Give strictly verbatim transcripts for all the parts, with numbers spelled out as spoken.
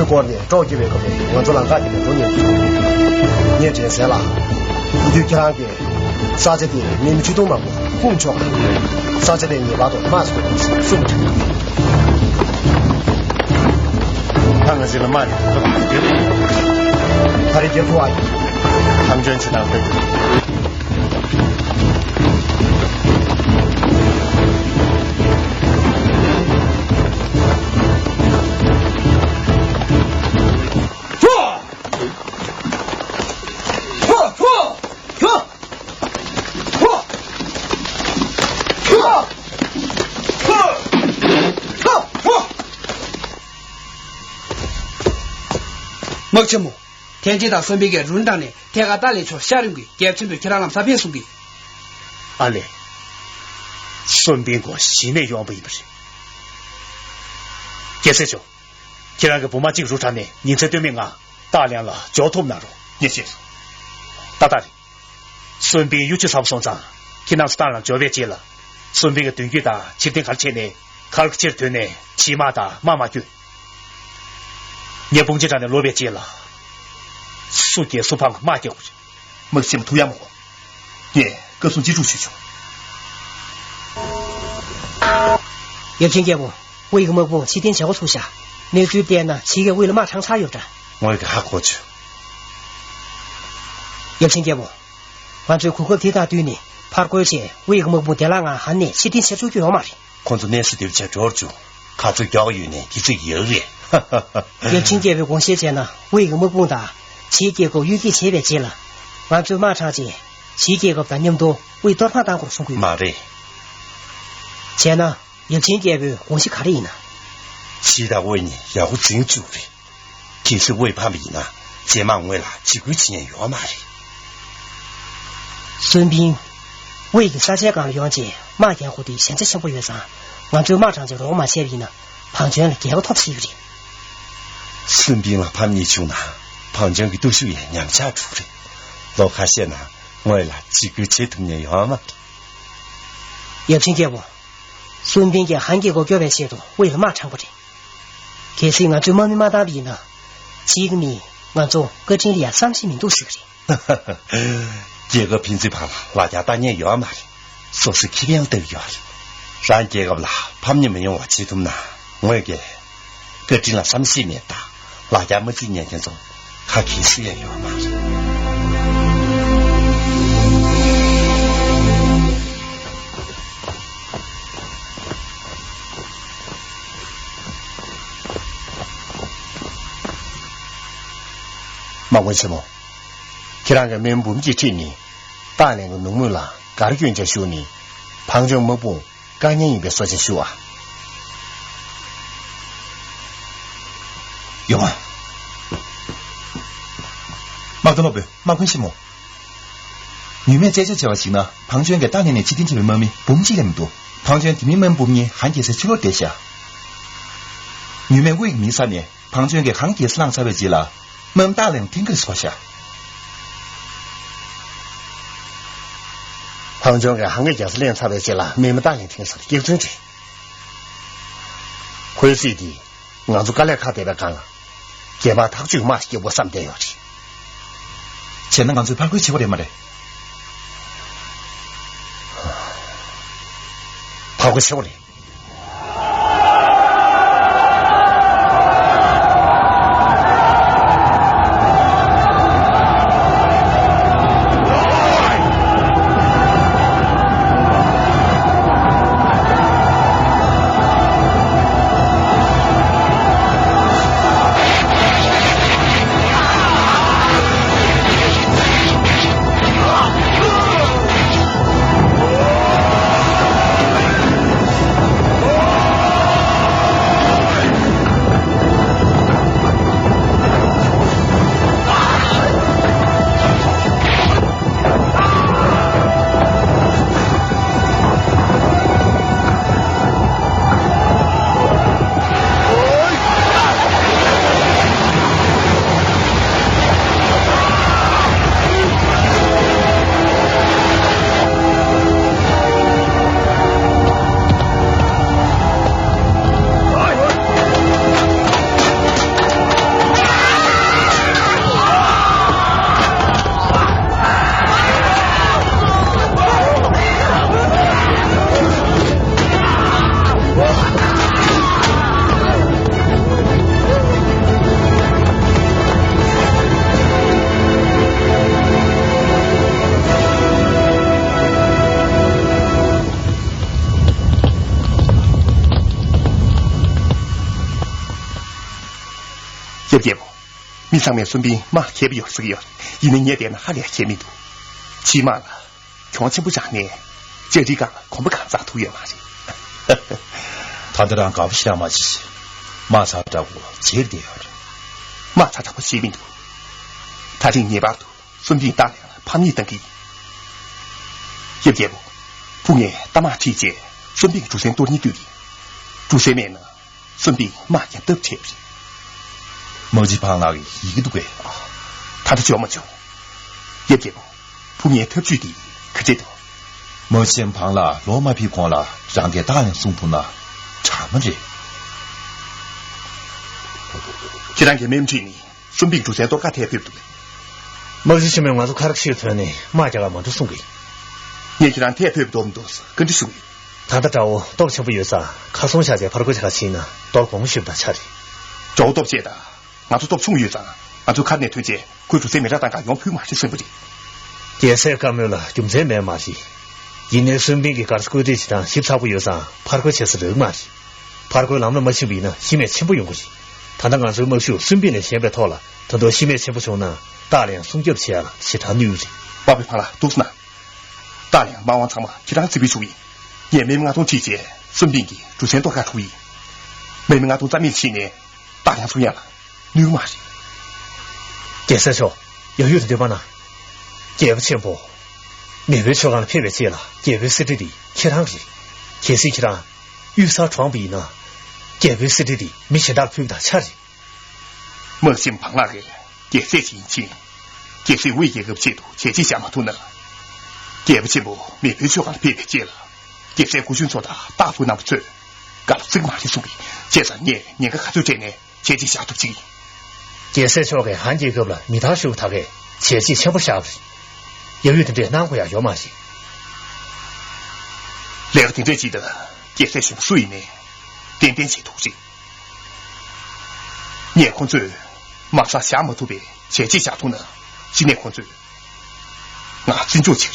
སྐོར་ནས་སྲོག་སྐྱེལ་བའི་སྐབས་ལ་ང་ཚོ་ལམ་ཁ་ཡིན་པའི་འགྲོ་ཉེན་འདུག་ངས་དྲན་གསལ་ལ། འདི་དུས་ཁྱེད་རང་གིས་ས་ཆ་དེ་མི་མི་ཁྲི་སྟོང་མང་པོ་སྤུངས་ཆོག་ག་ས་ཆ་དེ་ངེས་པར་དུ་དམག་སུ་གསུངས་འདུག་ད་ང་ཚོ་ལ་དམག་རེད། ད་རེས་རྒྱབ་ཐུབ་ཨ། ཧམ་ཆོན་བྱེད་སྟངས་དཔེ། དམག་ཆེན་མོ། ཐན་ཅིན་དང་སོན་པིན་གྱིས་རུན་བཏང་ནས་ཐད་ཀར་ཏཱ་ལའི་ཕྱོགས་ཤར་རིམ་གྱིས་རྒྱལ་ཆེན་པོས་ཁྱེད་རང་ལ་ས་ཕེབས་གསུང་གི། ཨ་ལས། སོན་པིན་ཁོ་གཞི་ནས་གཡོག་པོ་ཡིན་པ་རེད། རྒྱལ་སྲས་མཆོག་ཁྱེད་རང་གིས་བུ་མ་གཅིག་རུ་དྲངས་ནས་ཉིན་མཚན་ལྟོས་མེད་ངང་ཏཱ་ལའི་ལ་འབྱོར་ཐུབ་གནང་རོགས། ངས་བཤད་སོང་། ཏག་ཏག་རེད། སོན་པིན་གཡུ་ཆུ་ཚ་པོ་སོང་ཙང་ཁྱེད་རྣམ་ཚོ་ཏཱ་ལའི་ལ་འབྱོར་བའི་རྗེས་ལ། སོན་པིན་གྱི་མདུན་སྐྱོད་དང་ཕྱིར་འཐེན་ག་རེ་བྱས་ནས་ག་རེ་ཕྱིར་ཐོན་ནས་ཕྱིའི་དམག་དང་དམག་མ་བསྐྱོད། ངས་དཔུང་ཆེན་དྲངས་ནས་ལོག་པའི་རྗེས་ལ། སུ་རྒྱལ་སུ་ཕམ་དམག་རྒྱག་དགོས་རེད། དམག་ཆེན་མོ་ཐུགས་ཡག་མོ། ངས་སྐབས་སུ་རྗེས་འཇུག་ཞུས་ཆོག་ཡབ་ཆེན་རྒྱལ་པོ། དབུས་ཀྱི་དམག་དཔུང་ཕྱིར་འཐེན་བྱེད་འགོ་ཚུགས་ཤག་གནས་ཚུལ་བལྟས་ན་ཕྱི་རྒྱལ་དབུས་ལ་དམག་དྲངས་ཚར་ཡོད་པ་འདྲ། ངོས་ཀྱིས་ཧ་གོ་བྱུང་། ཡབ་ཆེན་རྒྱལ་པོ། ང་ཚོས་གོ་སྐབས་དེ་དང་བསྟུན་ནས་ཕར་རྒོལ་བྱས་དབུས་ཀྱི་དམག་དཔུང་བདེ་བླག་ངང་ཧན་ནས་ཕྱིར་འཐེན་བྱེད་ཆོག་རྒྱུ་ཡོད་མ་རེད། ཁོ་ཚོ་གནས་སུ་སྡོད་བྱས་འགྲོ་རུ་བཅུག་ག་ཚོད་མགྱོགས་ཡོད་ནས་དེ་ཚོད་ཡག་རེད། ཡབ་ཆེན་རྒྱལ་པོས་དགོངས་བཞེས་བྱས་ན་དབུས་ཀྱི་དམག་དཔུང་དང་ཕྱིའི་རྒྱལ་ཁབ་གཡུལ་འགྱེད་བྱས་པའི་རྗེས་ལ། ང་ཚོས་དམག་དྲངས་རྗེས་ཕྱིའི་རྒྱལ་ཁབ་དང་མཉམ་དུ་དབུས་གཏོར་ཕམ་བཏང་དགོས་གསུང་གི་ཡོད། མ་རེད། བྱས་ན། ཡབ་ཆེན་རྒྱལ་པོའི་དགོངས་གཞི་ག་རེ་ཡིན་ན། ཕྱི་དང་དབུས་གཉིས་ཡག་པོ་འཛིང་བཅུག་རེད། གལ་སྲིད་དབུས་ཕམ་པ་ཡིན་ན་རྗེས་མ་ངོས་ལ་འཇིགས་སྐུལ་བྱེད་མཁན་ཡོད་མ་རེད། སོན་པིན། དབུས་ཀྱི་ས་ཆའི་སྒང་ལ་ཡོང་རྗེས་དམག་རྒྱག་དགོས་དུས་ཞན་ཆ་ཆེན་པོ་ཡོད་ཙང་ང་ཚོས་དམག་དྲངས་རྗེས་རོགས་མ་བྱས་པ་ཡིན་ན་བང་ཅོན་ལ་རྒྱལ་ཁ་ཐོབ་སྲིད་ཀྱི་རེད། སོན་པིན་ལ་ཕམ་ཉེས་བྱུང་ན་བང་ཅོན་གྱི་སྟོབས་ཤུགས་ཡང་ཉམས་ཆག་འགྲོ་གི་རེད། ལོ་ཁ་ཤས་ནང་ངོས་ལ་འཇིགས་སྐུལ་བྱེད་ཐུབ་མཁན་ཡོད་མ་རེད། ཡབ་ཆེན་རྒྱལ་པོ། སུན་པིན་གྱིས་ཧན་གྱི་སྒོ་སྐྱོར་བའི་ཆེད་དུ་དབུས་ལ་དམག་དྲངས་པ་རེད། གལ་སྲིད་ང་ཚོས་དམག་མི་མ་བཏང་པ་ཡིན་ན། གཅིག་ནི་ང་ཚོ་བཀའ་དྲིན་ལ་ཡང་བསམ་ཤེས་མི་འདུག་ཟེར་གྱི་རེད། རྒྱལ་ཁབ་ཕན་ཚུན་བར་ལ་ལ་རྒྱ་བཏང་མཁན་ཡོད་མ་རེད། སོ་སོའི་ཁེ་ཕན་ལ་བལྟ་གི་ཡོད་རེད། རང་རྒྱལ་ཁབ་ལ་ཕམ་ཉེས་མི་ཡོང་བ་བྱེད་ཐུབ་ན་ངོས་ཀྱིས། བཀའ་དྲིན་ལ་བསམ་ཤེས་མེད་དང་ལ་རྒྱ་མ་བརྩི་མཁན་དེ་ཚོ་ཁ་གས་སུ་ཡང་ཡོད་མ་རེད། དམག་དཔོན་ཆེན་མོ། ཁྱེད་རང་གིས་མི་འབུམ་གཅིག་ཁྲིད་ནས་ཏཱ་ལན་གྱི་ནུབ་ངོས་ལ་གར་སྐྱོན་ཆ་ཞུགས་ནས་བང་ཅོན་དམག་དཔུང་བཀག་ཉར་ཡིན་པའི་གསོལ་ཇ་ཞུ་བ། ཡོང་བ། དམག་དོན་སློབ་དཔོན་དམག་དཔོན་ཆེན་མོ། ཉུལ་མེད་རྩད་གཅོད་བྱས་པར་གཞིགས་ན་བང་ཅོན་གྱི་ཏཱ་ལན་ནས་ཕྱིར་འཐེན་བྱས་པའི་དམག་མི་འབུམ་གཅིག་ལས་མི་འདུག་བང་ཅོན་དེ་མིན་དམག་མི་འབུམ་གཉིས་ཧན་རྒྱལ་སའི་ཕྱི་ལོགས་བསྡད་ཤག་ཉུལ་མེད་དབུས་ཀྱི་མིའི་ས་ནས་བང་ཅོན་གྱིས་ཧན་རྒྱལ་ས་བླངས་ཚར་བའི་རྗེས་ལ། དམག་མི་ཏཱ་ལན་འཐེན་གྱི་རེད་ཟེར་གོ་ཤག་བང་ཅོན་གྱིས་ཧན་གྱི་རྒྱལ་ས་བླངས་ཚར་བའི་རྗེས་ལ་དམག་མི་ཏཱ་ལན་འཐེན་གྱི་རེད་ཟེར་སྐྱག་རྫུན་རེད། ཁོའི་སྲིད་དེ་ང་ཚོ་དཀའ་ལས་ཁག་བསྡད་པའི་སྒང་ལ། རྒྱལ་དམག་ཐག་གཅོད་དམག་ཞིག་སྐྱེལ་དགོས་བསམ་བསྡད་ཡོད་རེད། བྱས་ན་ང་ཚོས་ཕར་རྒོལ་བྱེད་དགོས་རེད་མ་རེད། ཕར་རྒོལ་བྱེད་དགོས་རེད། རྒྱབ་རྒྱལ་པོ། མི་ཚང་མས་སུམ་པིན་དམག་མཁས་པོ་ཡོད་ཟེར་གྱི་ཡོད་རེད། ཡིན་ནའི་ངས་བལྟས་ན་ཧ་ལས་མཁས་མི་འདུག་ཕྱིའི་དམག་ལ་གྱོང་ཆེན་པོ་བཞག་ནས་ལྕགས་རིའི་སྒང་ལ་གོམ་པ་གང་བརྩེགས་ཐུབ་ཡོད་མ་རེད། ད་ལྟ་རང་དགའ་པོ་ཞེ་དྲག་མ་བྱེད། དམག་ཚར་དྲག་པོ་བརྗེད་བསྡད་ཡོད་རེད། དམག་ཚར་དྲག་པོ་བརྗེད་མི་འདུག་ད་ཐེངས་ངེས་པར་དུ་སུམ་པིན་ཏཱ་ལའང་ཕམ་ཉེས་གཏང་གི་ཡིན། རྒྱབ་རྒྱལ་པོ། ཕུ་ངས་རྟ་དམག་ཁྲིད་བྱས་སུམ་པིན་གྱི་གྲུ་གཟིངས་གཏོར་སྙིང་འདོད་ཀྱི། གྲུ་གཟིངས་མེད་ན། སུམ་པིན་དམག་རྒྱག་ཐབས་བྲལ་བ་རེད། དམག་སྤྱི་བང་ལགས་ཀྱིས་ཡི་གེ་འདུག་གས། ད་ལྟ་འབྱོར་མ་བྱུང་། རྒྱབ་རྒྱལ་པོ། ཕུ་ངའི་ཐབས་ཇུས་འདི་ག་འདྲས་འདུག་དམག་སྤྱི་བང་ལགས་ལོག་མ་ཕེབས་གོང་ལ་རང་གིས་ཏཱ་ལའང་གསུང་ཐུབ་ན་དྲག་མ་རེད། ཁྱེད་རང་གིས་མེམ་ཁྲིད་ནས་སུམ་པིན་གྲུ་གཟིངས་གཏོར་ག་ཐད་ཕེབས་འདུག་དམག་སྤྱི་ཆེན་མོས་ང་ཚོ་ཁ་ར་ཁྱིར་ཐོན་ནས་དམག་རྒྱག་ག་མ་འགྲོ་གསུང་གི། ངས་ཁྱེད་རང་ཐད་ཕེབས་འདོད་མི་འདུག་བཀའ་འདྲི་ཞུ་གི་ཡོད། ད་ལྟ་དགྲ་བོ་སྟོབས་ཆེན་པོ་ཡོད་ཙང་ཁ་སྲུང་བྱ་ཆེད་ཕར་རྒོལ་བྱེད་ག་ཕྱིན་ན་གཏོར་གོང་ཞིབ་དང་ཆ་རེད། དགྲ་བོ་སྟོབས་ཆེ་ད། ང་ཚོ་སྟོབས་ཆུང་ཡོད་ཙང་ང་ཚོ་མཁར་ནས་ཐོན་རྗེས་ཁོའི་གྲུ་གཟིངས་མེ་སྲེག་བཏང་ག་ཡོང་ཕོད་མ་རེད་བསམ་གྱི་རེད། རྒྱལ་སྲས་བཀའ་མོལ་ལ་རྒྱུ་མཚན་མེད་མ་རེད། ཡིན་ནའི་སུམ་པིན་གྱིས་ག་རེ་བཀོད་སྒྲིག་བྱེད་སྟངས་ཞིབ་ཚགས་པོ་ཡོད་ཙང་ཕར་རྒོལ་བྱེད་ས་རག་མ་རེད། ཕར་རྒོལ་ལམ་ལ་མ་ཕྱིན་པ་ཡིན་ན་ཤི་རྨས་ཆེན་པོ་ཡོང་གི་རེད། ད་ལྟ་ང་ཚོའི་དམག་ཤུགས་སུམ་པིན་ལས་ཞན་པའི་ཐོག་ལ་ད་དུང་ཤི་རྨས་ཆེན་པོ་བྱུང་ན་ཏཱ་ལའང་སྲུང་སྐྱོབ་བྱེད་ཡ་ལ་ཞེ་དྲག་གནོད་ཀྱི་རེད། དམག་དཔོན་བང་ལགས་འདུག་སེ་གནང་། ཏཱ་ལའང་དམག་དབང་ཚང་མ་ཁྱེད་རང་རྩིས་སྤྲོད་ཞུ་གི་ཡིན། ངས་མེ་མི་ལྔ་སྟོང་ཁྲིད་བྱས་སུམ་པིན་གྱི་གྲུ་གཟིངས་གཏོར་ག་འགྲོ་གི་ཡིན། མེ་མི་ལྔ་སྟོང་རྩ་མེད་ཕྱིན་ནས་ཏཱ་ལའང་སྲུང་ཡ་ལ་གནོད་མ་རེད། རྒྱལ་སྲས་མཆོག་ཡང་ཡུལ་དུ་འདོད་པ་ན། རྒྱལ་པོ་ཆེན་པོ། མེས་པོའི་མཆོད་ཁང་ལ་ཕེབས་པའི་རྗེས་ལ་རྒྱལ་པོའི་གསེར་ཁྲི་འདི་ཁྱེད་རང་རེད། གལ་སྲིད་ཁྱེད་རང་གཡུལ་སར་གྲོངས་པ་ཡིན་ན། རྒྱལ་པོའི་གསེར་ཁྲི་འདི་མི་གཞན་དག་ཕུལ་བ་དང་ཆ་རེད། དམག་ཆེན་བང་ལགས་རྒྱལ་སྲས་ཡིན་ཕྱིན། རྒྱལ་སྲས་དབུས་རྒྱལ་ཁབ་ཆེད་དུ་བྱས་རྗེས་བཞག་མ་ཐུབ་ན། རྒྱལ་པོ་ཆེན་པོ་མེས་པོའི་མཆོད་ཁང་ལ་ཕེབས་པའི་རྗེས་ལ། རྒྱལ་སྲས་སྐུ་གཞོན་ཚོ་དང་སྟག་ཕུ་རྣམ་པ་ཚོས་དགའ་སྤྲོ་བརྩི་གི་མ་རེད་གསུང་གི། བྱས་ཙང་ངས་ཉེན་ཁ་ག་ཚོད་འཕྲད་ནས་བྱས་རྗེས་བཞག་ཐུབ་ཅིག་རྒྱལ་སྲས་མཆོག་གིས་ཧན་རྒྱལ་ཁབ་ལ་མི་ཐར་ཞུ་བ་ད་གས་བྱས་རྗེས་ཆེན་པོ་བཞག་པ་རེད། ཡང་ཡུལ་དེ་འདྲས་གནང་དགོས་ཡ་ཡོད་མ་རེད། ལས་ཀ་དེ་འདྲས་ཅིག་དང་རྒྱལ་སྲས་གཞོན་པ་སུ་ཡིན་ནའི་ཏན་ཏན་བྱེད་ཐུབ་རེད། ངས་ཁོང་ཚོས་དམག་སར་བཞག་མ་ཐུབ་པའི་བྱས་རྗེས་བཞག་ཐུབ་ན་གཅིག་ནས་ཁོང་ཚོས་ང་བརྩི་འཇོག་བྱེད་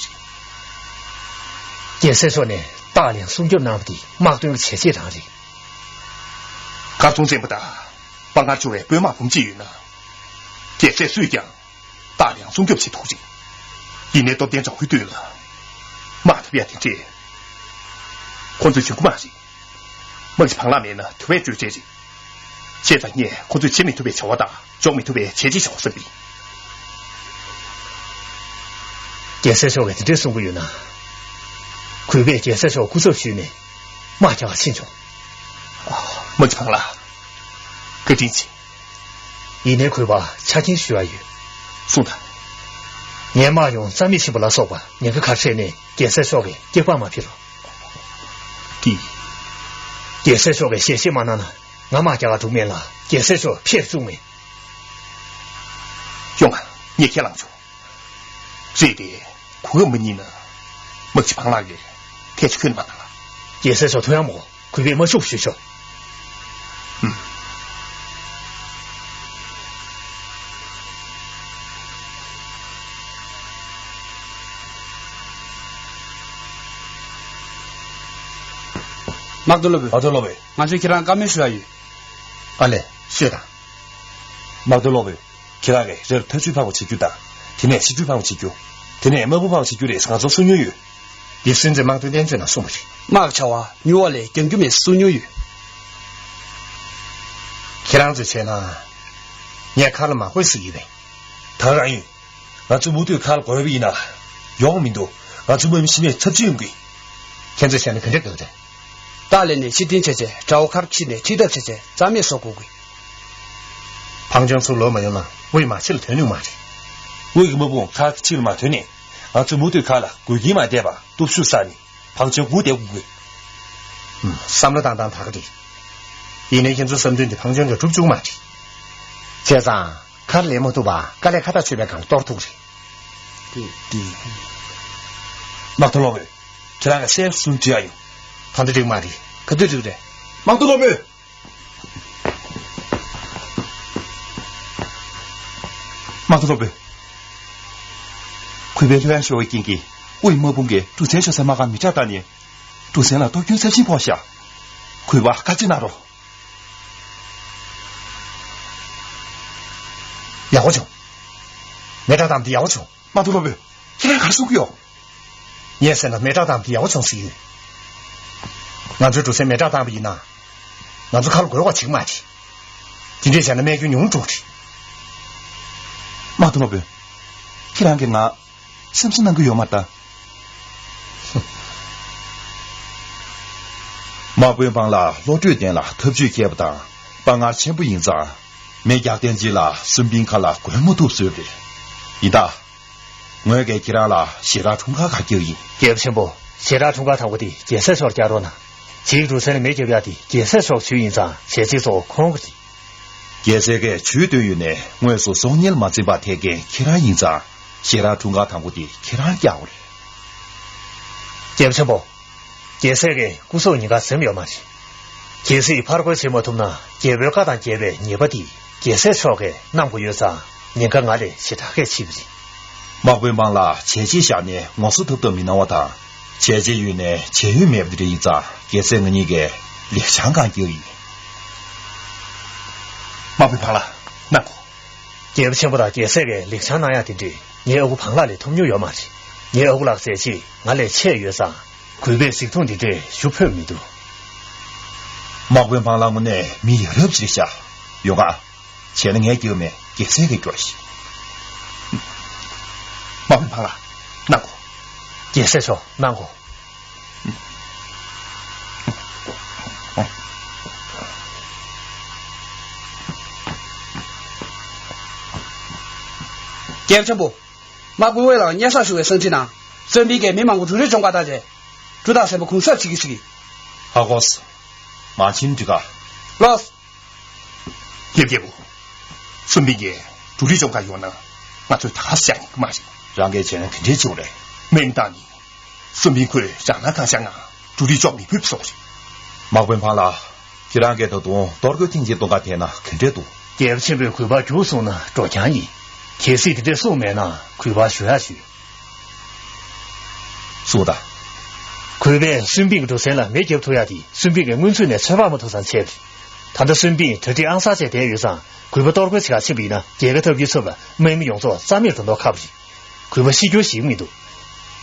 ཀྱི་རེད། རྒྱལ་སྲས་མཆོག་ནས་ཏཱ་ལའང་སྲུང་སྐྱོབ་གནང་བ་དེ་དམག་དོན་གྱི་བྱས་རྗེས་རང་རེད། མཁར་རྫོང་བཙན་པོ་དང་དཔའ་ངར་ཆེ་བའི་དཔོན་དམག་འབུམ་གཅིག་ཡོད་ན། རྒྱལ་སྲས་སུས་ཀྱང་ཏཱ་ལའང་སྲུང་སྐྱོབ་བྱེད་ཐུབ་ཀྱི་རེད། ཡིན་ནའི་སྟོབས་ལྡན་ལྗང་ཁུའི་སྟོད་ལ་དམག་ཐུབ་ཡ་དེ་འདྲས་ཁོང་ཚོས་བྱུང་གི་མ་རེད། དམག་སྤྱི་བང་ལགས་མེད་ན་དུ་བས་གཅོད་བྱས་རེད། བྱས་ཙང་ངས་ཁོ་ཚོས་བྱེད་མི་ཐུབ་པའི་བྱ་བ་དང་འཇོག་མི་ཐུབ་པའི་བྱས་རྗེས་བྱ་བ་བསམ་པས། རྒྱལ་སྲས་མཆོག་གིས་དེ་འདྲས་གསུང་གི་ཡོད་ན། གུས་པས་རྒྱལ་སྲས་མཆོག་སྐུ་ཚབ་ཞུས་ནས་དམག་རྒྱག་ག་ཕྱིན་ཆོག་དམག་སྤྱི་བང་ལགས། བཀའ་དྲིན་ཆེ། ཡིན་ནའི་གུས་པར་ཆ་རྐྱེན་ཞུ་ཡ་ཡོད། གསུངས་དང་། ངའི་དམག་ཡོངས་རྩ་མེད་ཕྱིན་པ་ལ་སོགས་པ་ཉེན་ཁ་ག་རེ་འཕྲད་ནའི་རྒྱལ་སྲས་མཆོག་གིས་སྐྱག་པ་མ་ཕྱིར་རོགས། ཀྱིས། རྒྱལ་སྲས་མཆོག་གིས་ཞལ་བཞེས་མ་གནང་ན་ང་དམག་རྒྱག་ག་འགྲོ་མིན་ལ་རྒྱལ་སྲས་མཆོག་ཕེབས་བཅུག་མེད། ཡོང་ང་། ངས་ཁས་བླངས་བྱུང་། རེད་དེ། གོ་སྐབས་མ་རྙེད་ན། དམག་སྤྱི་བང་ལགས་ཀྱིས་ཐལ་ཆ་ཁོན་མ་གནང་ལ། རྒྱལ་སྲས་མཆོག་ཐུགས་ཡག་མོ། གུས་པས་མ་ཞུགས་ཞུས་ཤོག་ཨུམ། དམག་དོན་སློབ་དཔོན། དམག་དོན་སློབ་དཔོན། ང་ཚོས་ཁྱེད་རང་བཀའ་མོལ་ཞུ་ཡ་ཡོད། ཨ་ལས། ཤོད་དང་། དམག་དོན་སློབ་དཔོན། ཁྱེད་རང་གིས་རེབ་ཐབས་ཇུས་ཕར་འགྱུར་བྱེད་རྒྱུ་དང་། དེ་ནས་ཤི་རྒྱུ་ཕར་འགྱུར་བྱེད་རྒྱུ། དེ་ནས་དམག་དཔུང་ཕར་འགྱུར་རྒྱུ་རེད། ང་ཚོར་གསུང་མྱོང་ཡོད། འདི་སྲིད་འཛིན་དམག་དོན་བསྟན་བཅོས་ནང་གསུངས་པ་རེད། དམག་བྱ་བ་མྱུར་བ་ལས་འགྱངས་རྒྱུ་མེད་གསུང་མྱོང་ཡོད། ཁྱེད་རང་ཚོས་བྱས་ན། ངས་མཁར་ལ་མ་བསྐོས་ཟེར་གྱི་རེད། ད་རང་ཡིན། ང་ཚོ་མུ་མཐུད་མཁར་ལ་བསྐོས་པ་ཡིན་ན། ཡོང་མི་འདུག་ང་ཚོ་དམག་མི་ཤི་རྨས་ཚབས་ཆེ་ཡོང་གི། ཁྱེད་ཚོས་བྱས་ན་ག་འདྲ་འདོད་རེད། ཏཱ་ལའི་ནས་ཕྱིར་འཐེན་བྱས་རྗེས་དགྲ་བོ་མཁར་ཕྱིན་ནས་ཁྲིད་ཐབས་བྱས་རྗེས་རྩ་མེད་བཟོ་དགོས་ཀྱི། ཕང་ཅང་ཚུར་ལོག་མ་ཡོང་ན་དབུས་མ་ཕྱི་ལ་ཐོན་ནུས་མ་རེད། དབུས་ཀྱི་དམག་དཔུང་མཁར་ཕྱི་ལ་མ་ཐོན་ནས་ང་ཚོ་མུ་མཐུད་མཁར་ལ་འགུལ་གྱིན་མ་བསྡད་པར་སྟོབས་ཤུགས་བསགས་ནས་ཕང་ཅང་སྒུག་བསྡད་དགོས་ཀྱི། ཧུམ། བསམ་བློ་བཏང་སྟངས་དག་ག་རེད། ཡིན་ནའི་ཁྱེད་ཚོའི་བསམ་དོན་དེ་ཕང་ཅང་གིས་འགྲུབ་བཅུག་མ་རེད། བྱས་ཙང་། མཁར་ལེན་མ་ཐུབ་པར་དཀའ་ལས་ཁག་ཐག་ཆོད་པའི་སྒང་ལ་གཏོར་ཐུག་རེད། དེ་དེ། དམག་དོན་སློབ་དཔོན། ཁྱེད་རང་གིས་གསལ་པོ་གསུང་བྱས་ཡོང་། ད་ལྟ་འགྲིག་མ་རེད། ག་དུས་འགྲིག་རེད། དམག་དོན་སློབ་དཔོན། དམག་དོན་སློབ་དཔོན། གུས་པས་ལྷོད་ཡངས་ཤོར་བའི་རྐྱེན་གྱིས་དབུས་དམག་དཔུང་གིས་གྲུ་གཟིངས་ཤོར་སའི་དམག་སྒར་མི་དྲག་བཏང་ནས། གྲུ་གཟིངས་ལ་གཏོར་སྐྱོན་ཚབས་ཆེན་ཕོག་ཤག་གུས་པར་བཀའ་བརྒྱུད་གནང་རོགས། ཡག་པོ་བྱུང་། མེ་སྲེག་བཏང་པ་དེ་ཡག་པོ་བྱུང་། མ་ཐུབ་ལོ་བོད། ཁྱེད་རང་ག་རེ་གསུང་གི་ཡོད། ངས་ཟེར་ན་མེ་སྲེག་བཏང་པ་དེ་ཡག་པོ་བྱུང་ཟེར་གྱི་ཡོད། ང་ཚོའི་འགྲོ་སའི་མེ་སྲེག་བཏང་པ་ཡིན་ན། ང་ཚོ་ཁ་ལ་གོ་བ་བྱེད་ཀྱི་མ་རེད། དེ་འདྲས་བྱས་ན་རྨས་སྐྱོན་ཉུང་འགྲོ་གི་རེད། མ་ཐུབ་ལོ་བོད། ཁྱེད་རང་གིས་ང་སེམས་གསོ་གནང་གི་ཡོད་མ་རེད་ད། དམག་དཔོན་འཕང་ལགས་བློ་གྲོས་ལྡན་ལ་ཐབས་ཇུས་མཁས་པ་དང་དཔའ་ངར་ཆེན་པོ་ཡིན་ཙང་། མེ་རྒྱག་ཐེངས་གཅིག་ལ་སུན་པིན་ཁ་ལ་གོན་མ་ཐུབ་བཟོས་པ་རེད། ཡིན་ད། ངོས་ཀྱིས་ཁྱེད་རང་ལ་ཞེ་དྲག་འཁྲུངས་སྐར་ཁ་རྒྱག་ཡིན། རྒྱལ་པོ་ཆེན་པོ། ཞེ་དྲག་འཁྲུངས་སྐར་དང་པོ་དེ་རྒྱལ་སྲས་མཆོག་རྒྱག་རོགས་གནང་། ཕྱིའི་འགྲོ་སོང་ལ་མེ་རྒྱབ་ཡག་དེ་རྒྱལ་སྲས་མཆོག་ཇུས་ཡིན་ཙང་བྱས་རྗེས་གཙོ་བོ་ཁོང་གི་རེད། རྒྱལ་སྲས་ཀྱིས་ཇུས་བཏོན་ཡོད་ནའི་དངོས་སུ་སྲོག་ཉེན་མ་འཛེམས་པ་ཐེབས་མཁན་ཁྱེད་རང་ཡིན་ཙང་ཞེ་དྲག་འཁྲུངས་སྐར་དང་པོ་དེ་ཁྱེད་རང་རྒྱག་དགོས་རེད། རྒྱལ་པོ་ཆེན་པོ། རྒྱལ་སྲས་ཀྱི་སྐུ་སྲོག་ཉིན་ཀར་འཛེམ་ཡོད་མ་རེད། གལ་སྲིད་ཕར་རྒོལ་བྱེད་མ་ཐུབ་ན་རྒྱལ་པོའི་བཀའ་དང་འགལ་བའི་ཉེས་པ་དེ་རྒྱལ་སྲས་མཆོག་གིས་གནང་དགོས་ཡོད་ཙང་ཉེན་ཁ་ང་ལས་ཞེ་དྲག་གལ་ཆེ་བ་རེད། དམག་དཔོན་འཕང་ལགས་བྱས་རྗེས་བཞག་ནས་ངོ་སོ་ཐབས་སྟབས་མི་གནང་བ་དང་། བྱས་རྗེས་ཡོད་ནས་བྱས་ཡུན་མེད་པ་དེ་འདྲ་ཡིན་ཙང་རྒྱལ་སྲས་ང་གཉིས་ཀས་ལེགས་བྱང་གང་རྒྱག་ཡིན། དམག་དཔོན་འཕང་ལགས་གནང་དགོས། རྒྱལ་པོ་ཆེན་པོ་དང་རྒྱལ་སྲས་ཀྱིས་ལེགས་བྱང་གནང་ཡག་དེ་འདྲས་ངའི་ཨ་ཁུ་འཕང་ལགས་ལས་ཐོབ་མྱོང་ཡོད་མ་རེད། ངའི་ཨ་ཁུ་ལགས་ཟས་བཅད་ང་ལས་ཆེ་ཡོད་ཙང་གུས་པས་གཟིགས་མཐོང་འདི་འདྲས་ཞུ་ཕོད་མི་འདུག་དམག་དཔོན་འཕང་ལགས་དངོས་གནས་མི་ཡ་རབས་ཅིག་རེད་ཤག་ཡོང་ང་། བྱས་ན་ངས་རྒྱག་མེད། རྒྱལ་སྲས་ཀྱིས་སྐྱོར་ཞིག་དམག་དཔོན་འཕང་ལགས་གནང་དགོས། རྒྱལ་སྲས་མཆོག་གནང་དགོས། རྒྱལ་པོ་ཆེན་པོ། དམག་དཔོན་ཝེ་ལགས་སྙན་སེང་ཞུ་བའི་གསང་ཁྲིད་གནང་། སུན་པིན་གྱིས་མི་མང་པོ་འབྲུ་རིགས་བཅོམ་པ་ལྟ་བྱས། གྲུ་དང་སེན་མོ་གུང་གསེང་བྱེད་ཀྱི་ཟེར་གི། ཧ་གོ་སོང་། མ་ཕྱིན་འགྲིག་ག་ལོས། ཡབ་རྒྱལ་པོ། སུན་པིན་གྱིས་འབྲུ་རིགས་བཅོམ་ག་ཡོང་ན་ང་ཚོས་ད་ག་སེ་བཞག་ཉན་གི་མ་རེད། རང་གིས་བྱས་ན་ག་འདྲས་བྱེད་དགོས་རེད། མིན་ད་ནི། སུན་པིན་ཁོས་རྒྱ་ནག་གང་བཞག་ན་འབྲུ་རིགས་བཅོམ་མི་ཕོད་པ་བཟོ་གི་རེད། དམག་དཔོན་འཕང་ལགས། ཁྱེད་རང་གིས་ད་དུང་གཏོར་རྒོལ་ཐེངས་གཅིག་གཏོང་ག་ཐད་ན་ག་འདྲས་འདུག་རྒྱལ་པོ་ཆེན་པོས་གུས་པ་རྒྱུགས་གསུངས་ན་འགྲོ་རྐྱང་ཡིན། གལ་སྲིད་དེ་འདྲས་གསུངས་མེད་ན་གུས་པ་ཞུ་ཡག་ཞུ། སུ་དང་། གུས་པས་སུན་པིན་གྱི་འབྲུ་སྲན་ལ་མེ་བརྒྱབ་ཐུབ་ཡག་དེ་སུན་པིན་གྱི་རྔུལ་ཆུ་ནས་ཚོད་དཔག་མ་ཐུབ་ཙམ་བྱས་པ་རེད། ད་ལྟ་སུན་པིན་གྲ་སྒྲིག་ཨང་གསར་བྱས་བསྡད་ཡོད་ཙང་གུས་པ་གཏོར་རྒོལ་བྱེད་ག་ཕྱིན་པ་ཡིན་ན་རྒྱལ་ཁ་ཐོབ་རྒྱུའི་ཚབ་ལ་དམག་མི་ཡོངས་རྫོགས་རྩ་མེད་འགྲོ་མདོག་ཁ་པོ་རེད། གུས་པ་ཤི་རྒྱུ་ཞིག་མི་འདུག་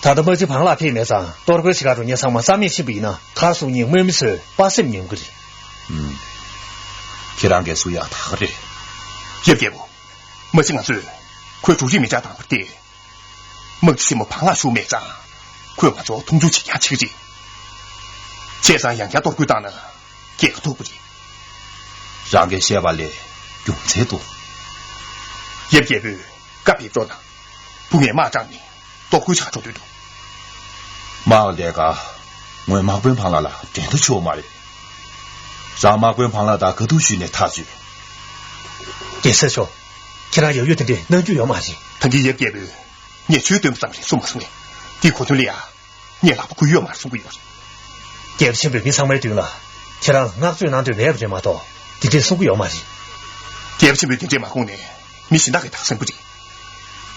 ད་ལྟ་དམག་སྤྱི་བང་ལགས་ཕེབས་མེད་ཙང་གཏོར་རྒོལ་བྱེད་ག་འགྲོ་མཁན་ཚང་མ་རྩ་མེད་ཕྱིན་པ་ཡིན་ན་གར་སོང་ཉིན་དམག་མི་ཚོས་དཔའ་སེམས་ཉམས་ཀྱི་རེད། ཨུམ། ཁྱེད་རང་གིས་གསུང་ཡག་ད་ག་རེད། ཡབ་རྒྱལ་པོ། མ་གཞི་ང་ཚོས་ཁོའི་འབྲུ་རིགས་མེ་སྲེག་བཏང་བ་དེ། དམག་སྤྱི་ཆེན་མོ་བང་ལགས་ཞུ་མེད་ཙང་། ཁོས་ང་ཚོ་མཐོང་ཆུང་བྱེད་རྐྱང་བྱེད་ཀྱི་རེད། བྱས་ཙང་ཡང་བསྐྱར་གཏོར་རྒོལ་བཏང་ན་རྒྱལ་ཁ་ཐོབ་ཀྱི་རེད། རང་གིས་བཤད་པ་ལས་རྒྱུ་མཚན་འདུག་ཡབ་རྒྱལ་པོས་བཀའ་ཕེབས་རོགས་གནང་། བུ་ངས་དམག་དྲངས་ནས་གཏོར་རྒོལ་བྱེད་ག་འགྲོ་འདོད་འདུག་དམག་ལས་ཀ་ངོས་དམག་དཔོན་འཕང་ལགས་ལ་འགྲན་ཟླ་ཆེ་བ་མ་རེད། རང་དམག་དཔོན་འཕང་ལགས་དང་དགའ་སྡུག་ཞུས་ནས་ཐག་གཅོད། རྒྱལ་སྲས་མཆོག་ཁྱེད་རང་ཡག་ཡོད་དེ་འདྲས་གནང་རྒྱུ་ཡོད་མ་རེད། ད་གིན་ཡབ་རྒྱལ་པོས་ངས་ཇུས་བཏོན་པ་ཙམ་རེད་གསུངས་མ་སོང་ངས། དེའི་གོ་དོན་ལ་ཡ། ངས་ལག་པ་འགུལ་ཡོད་མ་རེད་གསུང་གི་ཡོད་རེད། རྒྱལ་པོ་ཆེན་པོས་མི་ཚང་མའི་མདུན་ལ་ཁྱེད་རང་ལ་བསྔགས་བརྗོད་གནང་འདོད་མེད་པ་རེད་མ་གཏོགས་དེ་འདྲས་གསུང་གི་ཡོད་མ་རེད། རྒྱལ་པོ་ཆེན་པོས་དེ་འདྲས་མ་དགོངས་ནས་མི་གཞན་དག་གིས་ད་གསང་པོ་རེད།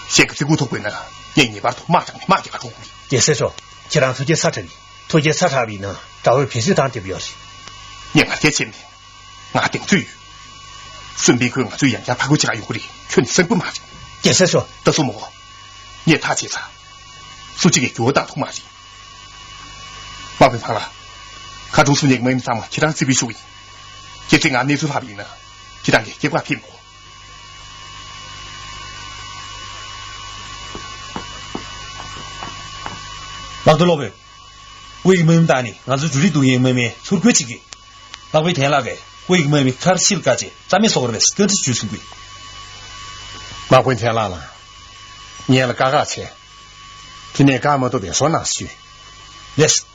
གཞན་གྱིས་བརྩི་བཀུར་ཐོབ་དགོས་ན་ངས་ངེས་པར་དུ་དམག་དྲངས་ནས་དམག་རྒྱག་ག་འགྲོ་དགོས་ཀྱི། རྒྱལ་སྲས་མཆོག་ཁྱེད་རང་ཐུགས་རྒྱལ་ཚ་དྲགས་ཀྱི། ཐུགས་རྒྱལ་ཚ་དྲགས་པ་ཡིན་ན་དགྲ་བོས་བེད་སྤྱོད་བཏང་བསྡད་པ་ཡོད་རེད། ངས་ང་རྒྱལ་ཆེ་མེད། ང་གདེང་ཚོད་ཡོད། སུན་པིན་ཁོས་ང་ཚོའི་ཡང་བསྐྱར་ཕར་རྒོལ་བྱེད་ག་ཡོང་གི་རེད་ཁྱོན་ནས་གསང་པོ་མ་རེད། རྒྱལ་སྲས་མཆོག་ད་སོ་མོ། ངས་ཐག་བཅད་ཚར། སུ་གཅིག་གིས་འགྱུར་བ་གཏང་ཐུབ་མ་རེད། དམག་དཔོན་འཕང་ལགས། མཁར་གྲོང་སུ་ཉིད་ཀྱི་དམག་མི་ཚང་མ་ཁྱེད་རང་རྩིས་འབུལ་ཞུ་གི་ཡིན། གལ་སྲིད་ང་གནས་ཚུལ་ལྷག་པ་ཡིན་ན། ཁྱེད་རང་གིས་སྐྱེལ་ག་ཕེབས་དགོས། ལག་ཏུ་སློབ་དཔོན། དབུས་ཀྱི་དམག་མི་དང་ནི་ང་ཚོའི་འབྲུ་རིགས་བཏུང་ཡས་དམག་མི་ཚུར་རྒོལ་བྱེད་ཀྱི། དམག་དཔོན་ཐན་ལགས་ཀྱིས་དབུས་ཀྱི་དམག་མི་མཁར་ཕྱིར་བཀག་རྗེས་རྩ་མེད་བཟོ་དགོས་རེད་པས་བཀའ་འདྲི་ཞུས་གསུང་གི། དམག་དཔོན་ཐན་ལགས་ལ། ངེད་ལ་བཀའ་ཁག་བྱས། དེ་ནས་བཀག་མ་ཐུབ་པའི་བཟོ་གནང་ཞུས། ལེགས།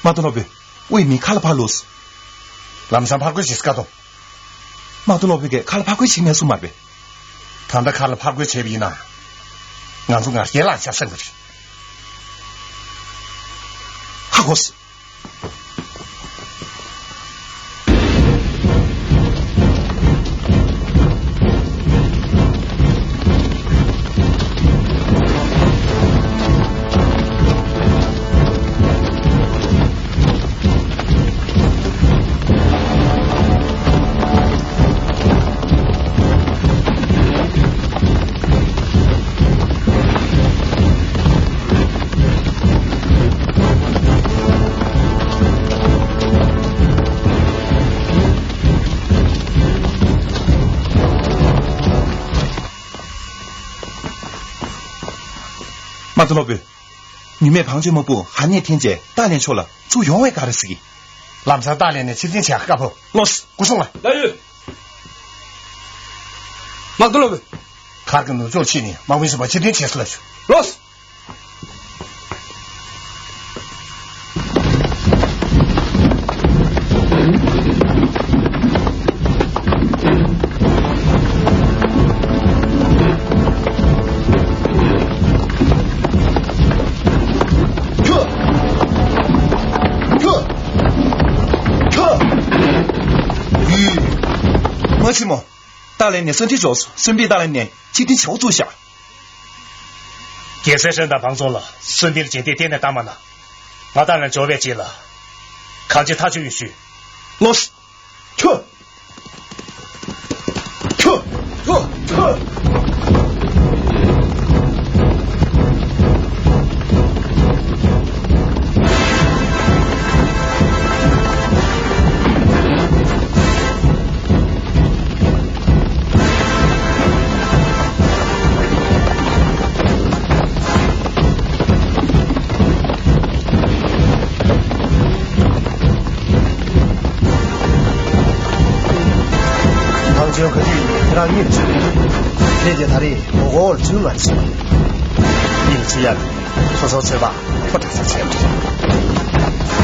དམག་དོན་སློབ་དཔོན། དབུས་མི་མཁར་ལ་ཕར་ལོག་སོང་། ལམ་སང་ཕར་རྒོལ་བྱེད་སྲིད་ཀ་དོ། དམག་དོན་སློབ་དཔོན་གྱིས་མཁར་ལ་ཕར་རྒོལ་བྱེད་མེད་གསུངས་མ་རེད་པས། ད་ལྟ་མཁར་ལ་ཕར་རྒོལ་བྱས་པ་ཡིན་ན། ང་ཚོ་ང་རྒྱལ་ལ་ཆ་སྲིད་པ་རེད། ཧ་གོ་སོང་། དམག་དོན་སློབ་དཔོན། ཉུལ་མེད་བང་མཛོད་དམག་དཔུང་ཧ་ནེ་ཐེན་བཅས་ཏཱ་ལན་ཕྱོགས་ལ་ཚུར་ཡོང་བའི་ག་རེ་ཟེར་གི། ལམ་སང་ཏཱ་ལན་ནས་ཕྱིར་འཐེན་བྱེད་དཀའ་པོ། ལོས། སྐུ་སྲུང་ལ། ལགས་ཡོད། དམག་དོན་སློབ་དཔོན། མཁར་གྱི་ནུབ་ཕྱོགས་ཕྱིན་ནས་དམག་མི་གསུམ་པ་ཕྱིར་འཐེན་བྱེད་སྲིད་ལབ་བྱུང་། ལོས། ཁྱོད། ཁྱོད། ཁྱོད། ཡུས། མ་ཕྱི་མོ། ཏཱ་ལན་ནས་སུན་ཏི་འཇོག་སོང་། སུན་པིན་ཏཱ་ལན་ནས་ཕྱིར་འཐེན་བྱེད་འགོ་བཙུགས་ཤག། རྒྱལ་སྲས་ཧྲན་དང་བང་ཙོང་ལ་སུན་པིན་ལ་རྗེས་འདེད་གཏན་ནས་བཏང་མ་གནང་། ང་ཏཱ་ལན་འབྱོར་བའི་རྗེས་ལ་གང་ཅི་ཐག་གཅོད་ཡོད་ཞུས། ལོས། ཁྱོད། ཁྱོད། ཁྱོད། ཁྱོད། བང་ཅོན་ག་དུས་ཁྱེད་རང་གཉིད་ཚུད་པས། ཁྱེད་ཀྱིས་ད་རེས་ངོ་རྒོལ་ཚུལ་མ་བྱེད། གཉིད་ཚུད་ཡག་གི་སོ་སོ་ཚོད་དཔག་ཁོ་དྲག་ས་བྱས་པ་རེད།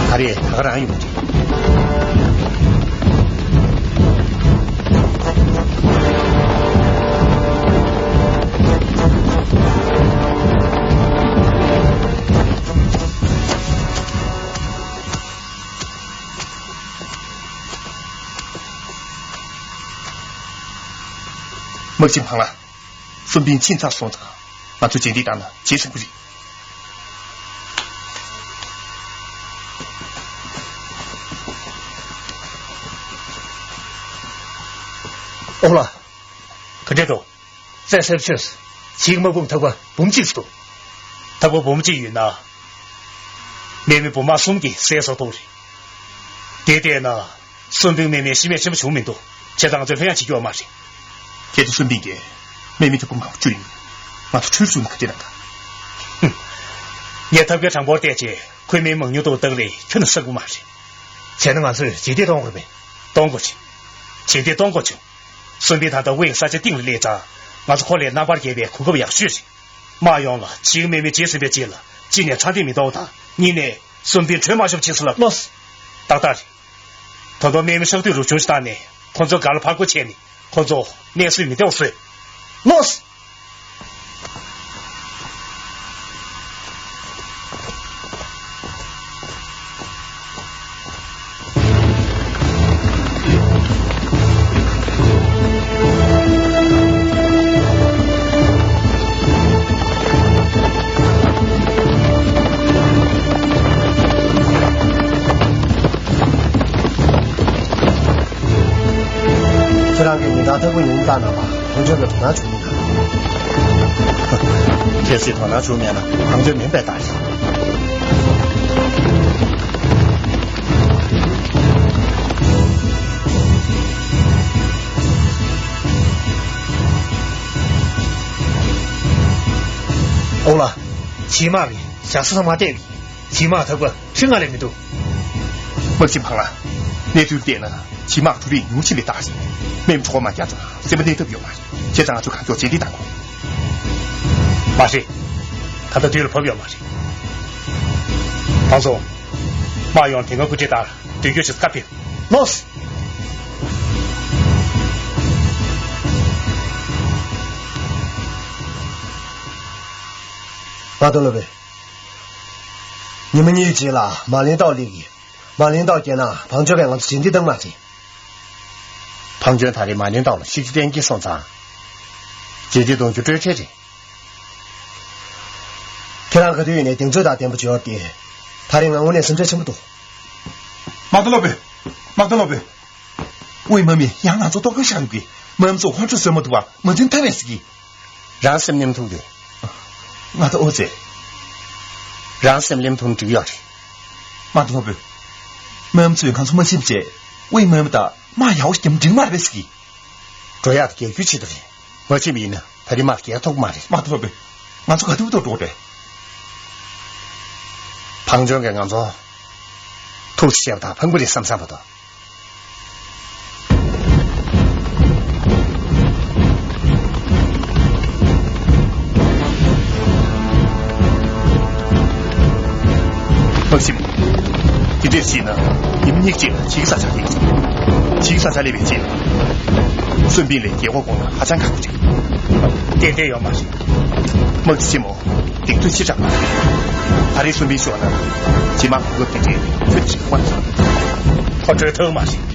ད་རེས་ད་ག་རང་ཡོང་གི་རེད། དམག་སྤྱི་བང་ལགས། སུན་པིན་ཕྱིན་ཚར་སོང་ཙང་ང་ཚོ་རྗེས་འདེད་བཏང་ན་ཇེ་བཟང་པོ་རེད། ཨོ་ལགས། ག་འདྲས་འདུག། རྩེ་གསར་ཆོས། ཞིག་དམག་དཔུང་ཐག་པ་འབུམ་གཅིག་འདུག། ཐག་པ་འབུམ་གཅིག་ཡོད་ན། དམག་མི་འབུམ་མ་གསུམ་གྱིས་བསད་གསོད་ཐུབ་རེད། དེ་བལྟས་ན། སུན་པིན་དམག་མི་ཤི་རྨས་ཆེན་པོ་བྱུང་མི་འདུག། བྱས་ཙང་ང་ཚོས་ལྷོད་ཡངས་བྱེད་རྒྱུ་ཡོད་མ་རེད། གལ་ཏེ་སུན་པིན་གྱིས་དམག་མི་ཐེར་འབུམ་གང་བཅུ་ཡིན། ང་ཚོ་ཁྲོས་བཟོས་ན་ག་འདྲས་ན་ད། ཧུམ། ངས་ཐབས་མཁས་དྲང་པོར་བལྟས་རྗེས་ཁོའི་མི་མང་ཉུང་དུ་བཏང་རེད། ཁྱོན་ནས་བསགས་དགོས་མ་རེད། བྱས་ན་ང་ཚོས་རྗེས་འདེད་གཏོང་དགོས་པས། གཏོང་དགོས་ཀྱི། རྗེས་འདེད་གཏོང་དགོས་བྱུང་། སུན་པིན་ད་ལྟ་དབུས་ས་ཆ་གཏིང་ལ་སླེབས་ཙང་ང་ཚོ་ཁོ་ལས་རྣམ་པར་རྒྱལ་བའི་གོ་སྐབས་ཡག་ཤོས་རེད། དམག་ཡོངས་ལ་ཞིག་དམག་མི་བརྗེད་ཟིན་པའི་རྗེས་ལ་གཅིག་ནས་ཚ་འདི་མི་གཏོང་དང་གཉིས་ནས་སུན་པིན་བྲོས་མ་ཤོར་ཕྱིན་སོང་ལ། ལོས། ཏག་ཏག་རེད། ད་དུང་དམག་མི་ཧྲག་བསྡུས་རུ་ཆུང་ཞིག་བཏང་ནས་ཁོ་ཚོ་སྒར་ལ་ཕར་རྒོལ་བྱས་ནས་ཁོ་ཚོ་གནས་སུ་མི་བདེ་བ་བཟོས། ལོས། ཁྱེད་རང་གིས་ཉིན་གང་ཐག་པ་ཉུང་བཏང་ན་བ་གང་བྱུང་གི་དོ་སྣང་བྱུང་མིན་ག། གལ་སྲིད་དོ་སྣང་བྱུང་མེད་ན་གང་བྱུང་མིན་པའི་རྟགས་ཤིག། ཨོ་ལ། བྱེ་མ་རེད། ཞག་ས་ཚང་མ་བལྟས་རེད། བྱེ་མ་ཐག་པ་ཁྲི་ལྔ་ལས་མི་འདུག། དམག་སྤྱི་བང་ལ། གནས་ཚུལ་བལྟས་ན་བྱེ་མ་འཕྲོ་རིས་ཉུང་ཕྱིན་པའི་རྟགས་རེད། དམག་མི་འཕྲོ་བརླག་མ་རྒྱག་ཙང་སེམས་པ་གནས་ཐབས་ཡོད་མ་རེད། བྱས་ཙང་ང་ཚོ་གང་མགྱོགས་རྗེས་འདེད་གཏང་དགོས། མ་རེད། ད་ལྟ་དུས་ལ་བབ་ཡོད་མ་རེད། བང་སོ། དམག་ཡོངས་དེ་སྔ་སྐུལ་ཁྲིད་ལྟར་མདུན་སྐྱོད་བྱེད་སྐབས་དེ། ལོས། མ་དོ་ལོ་བེ། ཉི་མ་གཉིས་རྗེས་ལ་མ་ལིན་ཏའོ་ལིག་གིས། མ་ལིན་ཏའོ་སྐྱེས་ན་བང་ཅོན་གྱིས་ང་ཚོ་རྗེས་འདེད་བཏང་མ་རེད། བང་ཅོན་ད་རེས་མ་ལིན་ཏའོ་ལ་ཤེས་རྒྱུ་གཏན་འཁེལ་སོང་ཙང་། རྗེས་འདེད་གཏོང་རྒྱུ་སྤྲོས་བྲལ་རེད། ཁྱེད་རང་ག་དུས་ཡིན་ནའི་གདེང་ཚོད་དང་ལྡན་པ་བྱོས་ཏེ། ད་རེས་ང་དངོས་གནས་སེམས་ཁྲལ་ཆེན་པོ་འདུག་མ་ཏོ་ལོ་པེ། མ་ཏོ་ལོ་པེ། ཝེ་མ་མི་ཡང་ང་ཚོ་གཏོར་སྐབས་ཤར་ཡོང་གི། མ་མཚོ་ཧོན་ཁྲུ་བཟོས་མ་ཐུབ་པ་མ་འཛིན་ཐབས་མེད་ཟེར་གི། རང་སེམས་ནེམ་ཐུག་དེ། ང་ད་ཨོ་ཙེ། རང་སེམས་ལེམ་ཐུང་འགྲིག་ཡོད་རེད། མ་ཏོ་ལོ་པེ། མ་མཚོས་ང་ཚོ་མ་ཤེས་བྱས། ཝེ་མ་མི་དང་མ་ཡའོ་སྐྱམ་འགྲིག་མ་རེད་པས་ཟེར་གི། འགྲོ་ཡག་དེ་རྒྱལ་རྒྱུ་ཆེད་དུ་རེད། མ་ཕྱིན་པ་ཡིན་ན་ད་རེས་མར་རྒྱལ་ཐུབ་མ་རེད། མ་ཏོ་ལོ་པེ། ང་ཚོ་ག་དུས་ཐོག་འགྲོ་རེད། བང་ཅོན་གྱིས་ང་ཚོ་ཐུགས་བཞེས་པ་དང་ཕངས་པ་རེད་བསམ་བསམ་པ་དང་། ཕག་ཤིམ། དེ་འདྲས་བྱས་ན་ཉི་མ་གཉིས་ཀྱི་རྗེས་ལ་ཕྱི་གི་ས་ཆར་སླེབས་ཀྱི་རེད། ཕྱི་གི་ས་ཆར་སླེབས་པའི་རྗེས་ལ་སུན་པིན་ལས་རྒྱལ་འགོག་དགོས་ན་ཧ་ཅང་ཁག་པོ་རེད། ཏན་ཏན་ཡོད་མ་རེད། དམག་སྤྱི་ཆེན་མོ། སྡིགས་དོན་ཆེ་དྲགས། ད་རེས་སུན་པིན་ཤོར་ན་རྗེས་མ་གོ་སྐབས་དེ་འདྲའི་ཚོད་ཅིག་དབང་ཐང་། ཕོ་བྲོས་ཐང་མ་རེད།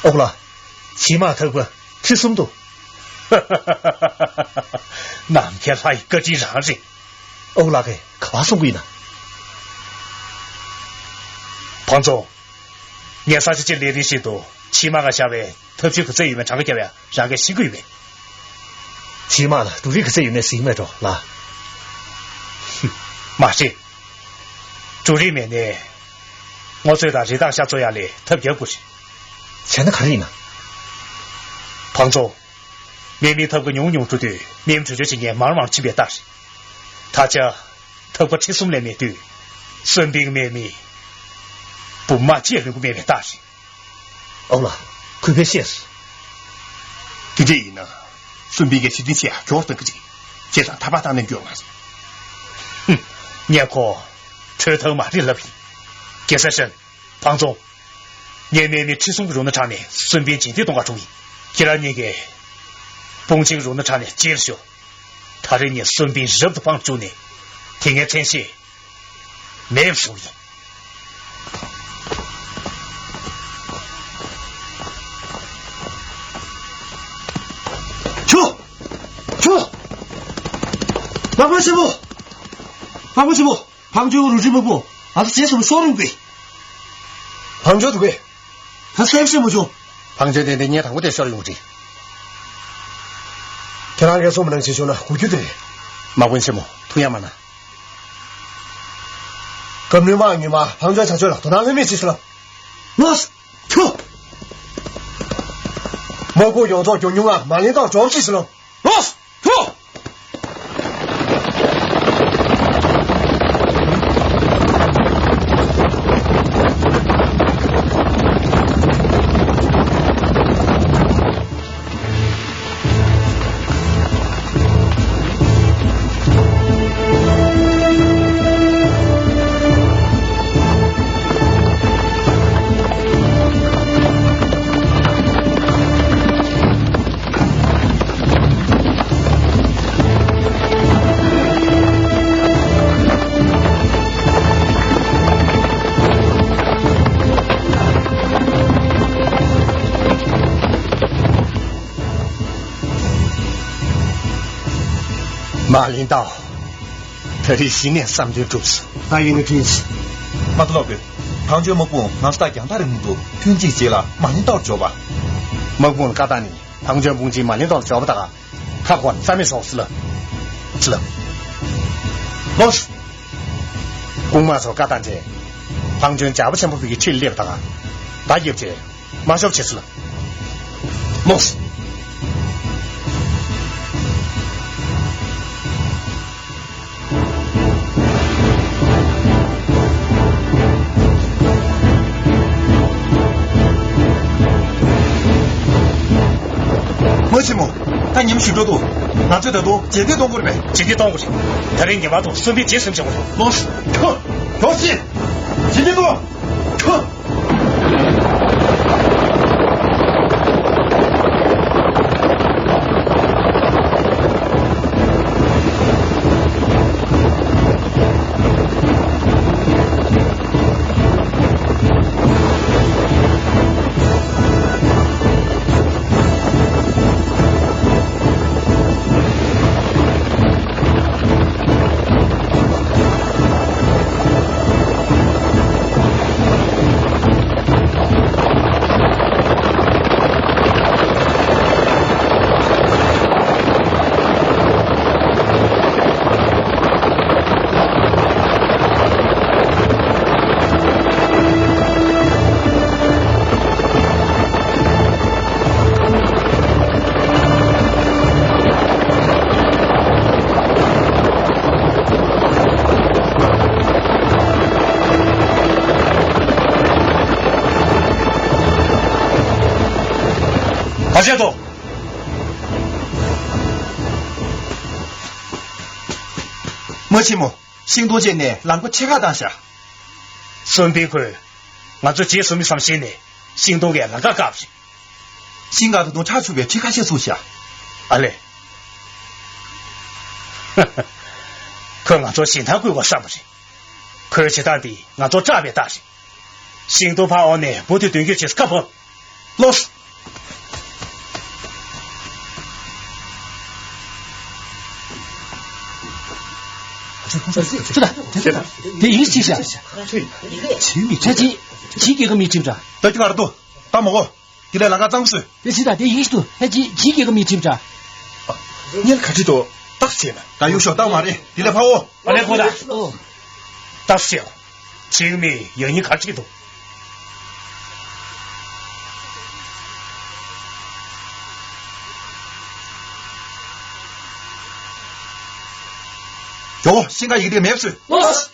ཨོ་ལ། བྱེ་མ་ཐག་པ་ཁྲི་གསུམ་དུ། ནམ་མཁའི་ལྷ་ཡི་བཀའ་དྲིན་རང་རེད། ཨོ་ལགས་ཀྱིས་ག་པར་གསུང་གི་ཡིན་ན། བང་མཚོ། ངས་ས་ཆ་སྤྱིར་ལས་རིམ་ཞིག་ཏུ་ཕྱི་མ་ག་ཤར་བའི་ཐབས་ཇུས་ག་ཚད་ཡོད་མེད་གྲངས་ཀ་བརྒྱབ་ཡ་རང་གིས་ཤེས་ཀྱི་ཡོད་པས། ཕྱི་མ་ལ་འབྲུ་རིགས་ག་ཚད་ཡོད་མེད་གཟིགས་མེད་འགྲོ་ལ། མ་རེད། འབྲུ་རིགས་མེད་ནས། སྔོ་ཚོད་དང་རི་དྭགས་ཤ་བཙོ་ཡ་ལས་ཐབས་རྒྱག་དགོས་རེད། བྱས་ན་ག་རེ་ཡིན་ན། བང་མཚོ། དམག་མིའི་ཐབ་ཀ་ཉུང་ཉུང་འགྲོ་དུས་དམག་མི་བྲོས་བྱོལ་བྱེད་མཁན་མང་རུ་མང་རུ་ཕྱིན་པའི་རྟགས་རེད། ད་ཆ། ཐབ་ཀ་ཁྲི་གསུམ་ལས་མེད་དུས། སུན་པིན་དམག་མི། འབུམ་དམག་གཅིག་ལོན་གྱི་མེད་པའི་རྟགས་རེད། ཨོ་ལ། གུས་པས་ཤེས། དེ་འདྲ་ཡིན་ན། སུན་པིན་གྱི་ཕྱི་དྲིན་ཆེ་ཡ་མགྱོགས་གཏང་གི་རེད། བྱས་ཙང་ཐབས་པ་བཏང་ནས་མགྱོགས་མ་སོང་། ཧུམ། ངས་ཁོ། བྲོས་ཐང་མ་རེད་ལབ་ཡིན། རྒྱལ་ས་ཧྲན། བང་མཚོ། ངས་དམག་མི་ཁྲི་གསུམ་གྱི་རུ་སྣ་དྲངས་ནས་སུན་པིན་རྗེས་འདེད་གཏོང་ག་འགྲོ་གི་ཡིན། ཁྱེད་རང་གཉིས་ཀས། དཔུང་ཆེན་རུ་སྣ་དྲངས་ནས་རྗེས་ལ་ཤོག་ད་རེས་ངས་སུན་པིན་རབ་ཏུ་སྤངས་བཅུག་ནས། དེ་སྔའི་མཚན་ཤས། མེད་པ་བཟོ་གི་ཡིན། ཁྱོ། ཁྱོ། པགས་པ་ཆེན་པོ། པགས་པ་ཆེན་པོ། བང་ཅོན་རུ་ཁྲིད་དམག་དཔུང་ང་ཚོ་རྗེས་སུ་མ་ཤོར་རུང་དགོས། བང་ཅོན་འདུག་གས། ད་སེམས་ཤེས་མ་བྱུང་། བང་ཅོན་དེ་འདི་ངས་དང་པོ་དེ་ཤོར་ཡོང་རེད། ཁྱེད་རང་གིས་གསུངས་པ་ནང་བཞིན་བྱུང་ན་འགུལ་རྒྱུ་དེ་རེད། དམག་དཔོན་ཆེན་མོ་ཐུགས་ཡ་མ་ན། སྐབས་སྣོན་མ་ཉི་མ་བང་ཅོན་བྱ་སྤྱོད་ལ་དོ་སྣང་ལྷོད་མེད་བྱེད་ཟེར་ལབ། ལོས། ཁྱོ། དམག་དཔུང་ཡོངས་རྫོགས་མགྱོགས་མྱུར་ངང་མ་ལིན་ཏའོར་འབྱོར་རོགས་བྱེད་ཟེར་ལབ། ལོས། ཁྱོ། མ་ལིན་ཏའོ། ད་རེས་གཞི་ནས་བསམ་དོན་འགྲུབ་སོང་། ད་ཡིན་ན་ཁྲིན་ཆི། མ་ཏོ་ལོ་པེ། བང་ཅོན་དམག་དཔུང་ང་ཚོ་དང་རྒྱང་ཐག་རིང་པོ་འདུག་ཐུན་གཅིག་རྗེས་ལ་མ་ལིན་ཏའོར་འབྱོར་བ། དམག་དཔུང་ལ་བཀའ་བཏང་ནས་བང་ཅོན་དཔུང་ཆེན་མ་ལིན་ཏའོར་འབྱོར་བ་དང་། ཁ་སྐོར་རྩ་མེད་བཟོ་ཟེར་ལབ། ཟེར་ལབ། ལོས། སྐུ་དམག་ཚོར་བཀའ་བཏང་རྗེས། ཏང་ཅོན་ཇག་པ་ཆེན་པོ་བོད་ཀྱི་ཁྲིར་སླེབས་དང་། མདའ་རྒྱབ་བྱས། མ་ཤོབ་བྱེད་སྲིད་ལ། ལོགས། མ་ཆེན་མོ། ད་ཉིན་ཞིག་འགྲོ་འདུག་ང་ཚོས་ད་དུང་རྗེས་འདེད་གཏོང་དགོས་རེད་པས། རྗེས་འདེད་གཏོང་དགོས་རེད། ད་རིང་ངེས་པར་དུ་གསོན་པའི་རྗེས་ཟིན་བྱེད་དགོས་རེད། ལོགས། ཁྱོད། ཁྱོད་ཤི། རྗེས་འདེད་གཏོང་། ཁྱོད། ག་བྱས་འདུག་མ་ཆེན་མོ། ཤིང་སྡོང་བཅད་ནས་ལམ་ཁ་ཕྱེད་ཀ་བཏང་བཞག་གསོན་པོའི་ཁོས་ང་ཚོ་རྗེས་སུ་མི་བསམ་ཤེས་ནས་ཤིང་སྡོང་གིས་ལམ་ཁ་བཀག་པ་རེད། ཤིང་སྒང་ད་དུང་ཁྲག་འཁྱུག་པའི་ཁྲི་ཁ་ཤས་ཚུགས་བཞག་ཨ་ལས། ཁོས་ང་ཚོར་ཞེད་སྣང་བསྐུལ་བར་བསམ་པ་རེད། ཁོའི་བྱེད་སྟངས་འདིས་ང་ཚོར་སྐྲག་པའི་རྟགས་རེད། ཤིང་སྡོང་ཕར་འོང་ནས་འབུ་དེ་འདོན་རྒྱུ་བྱེད། ཁ་ཕབ། ལོས། ཅི་ད། དེ་ཡིན་ཅི་བྱ། ཕལ་ཆེར་ཕྱིའི་རྒྱལ་ཁབ་མིའི་ཁྲིམས་འདྲ། ད་ཅི་ག་རེ་འདུག་ད་མོ་གོ། དེ་ལས་ལམ་ཁ་གཙང་བཟོས། དེ་ཅི་ད། དེ་ཡིན་ཅི་འདུག་ཕལ་ཆེར་ཕྱིའི་རྒྱལ་ཁབ་མིའི་ཁྲིམས་འདྲ། གཉེར་ག་ཅི་འདུག་ད་བྱས་ན། ད་ཡུག་ཤོག་ད་མ་རེད། དེ་ལས་ཕར་འོ། ཨ་ལས་ཁོ་ད། ཨོ། ད་བྱས། ཕྱིའི་མི་ཡང་སྙིང་ག་ཅི་འདུག་ཇོ་བོ་ཤིང་ཁ་ཡི་གེ་དེ་མེད་བཟོས། ཨོ། ཡ།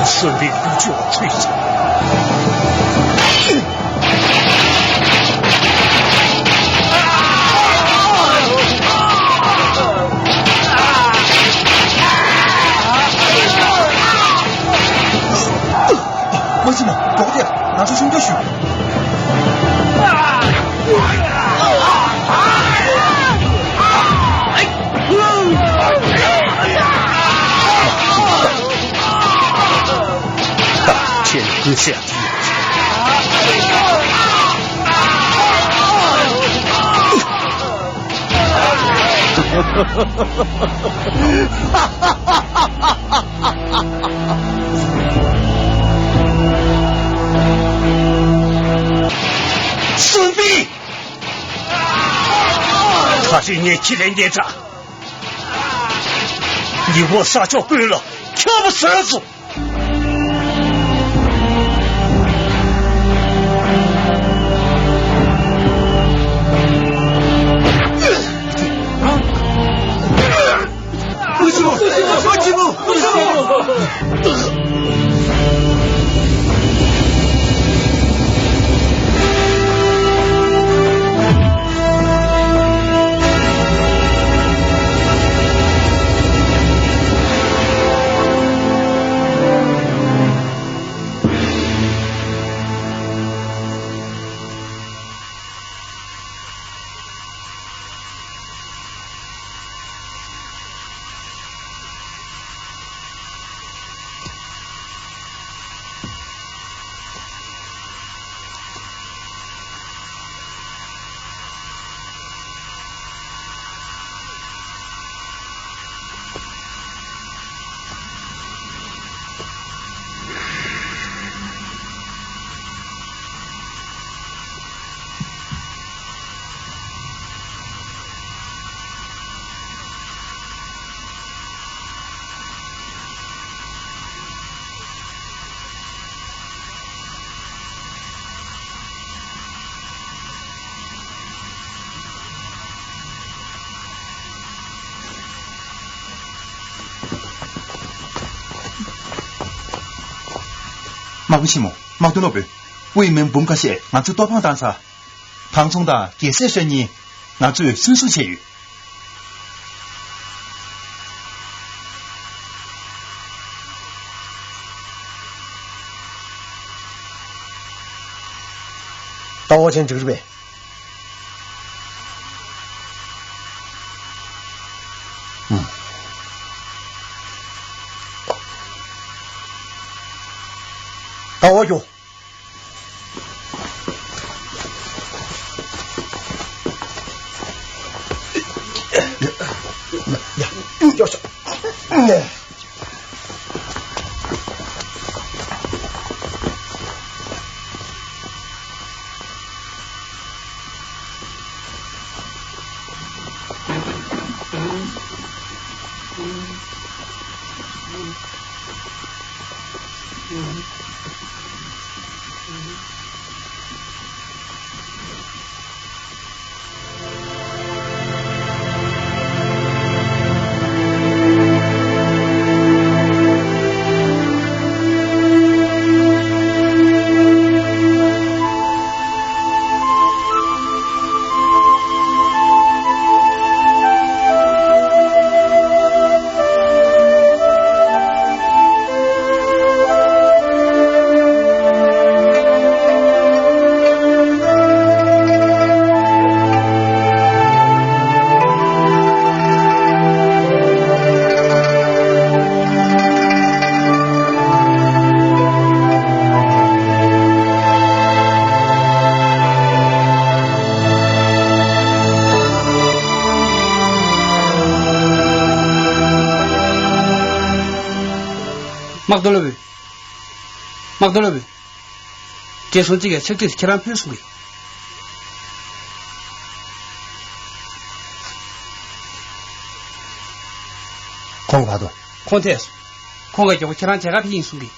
གསོན་པོའི་ཀུན་སྤྱོད་ལ་ཚུད་ཅིང་། མ་ཕྱིན་ན་མགྱོགས་ཏེ་ང་ཚོ་སྲུང་སྐྱོབ་ཞུ། ཁྱེད་ཀྱིས་བཤད། གསོན་པོ། ད་རིང་ངས་ཁྱེད་ལ་སྙན་གྲགས། ཉི་འོད་ས་ཕྱོགས་ཀུན་ལ་ཁྱབ་པ་བཟོས་སོ། དམག་དཔོན་ཆེན་མོ། དམག་དོན་སློབ་དཔོན། དབུས་མིན་འབུམ་ཁ་ཤས་ང་ཚོས་ལྟོ་ཕང་བཏང་ཚར། ཕང་ཚོང་དང་རྒྱལ་སྲས་ཧྲན་གཉིས་ང་ཚོས་སུན་གཙེར་བྱས་ཡོད། ད་ཨོ་ཆེན་འགྲིག་རེད་པས། ཨུམ། ད་ཨོ་ཁྱོ། ཡ། ཡ། ཡ། ཡ། དམག་དོན་སློབ་དཔོན། དམག་དོན་སློབ་དཔོན། བགྲེས་སོང་གཅིག་གིས་ཕྱག་བྲིས་ཁྱེད་རང་ཕུལ་གསུང་གི། ཁོང་ག་པར་འདུག་ཁོང་ཐད་སོང་། ཁོང་གི་མགྱོགས་པོ་ཁྱེད་རང་མཇལ་ཁ་ཕེབས་ཡིན་གསུང་གི།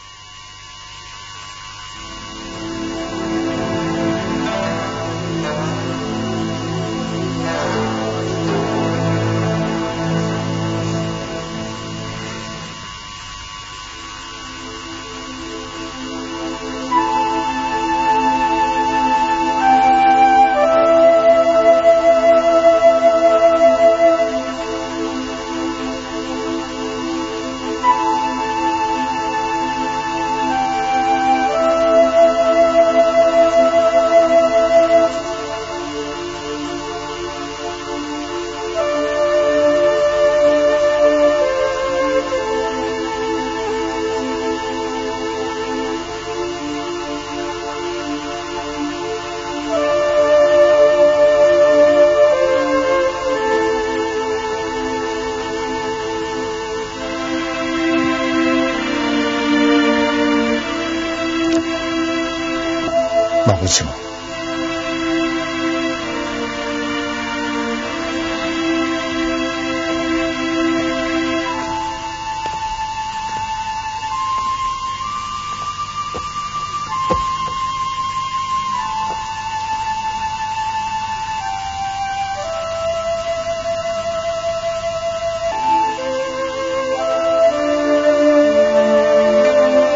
དམག་དཔོན་ཆེན་མོ།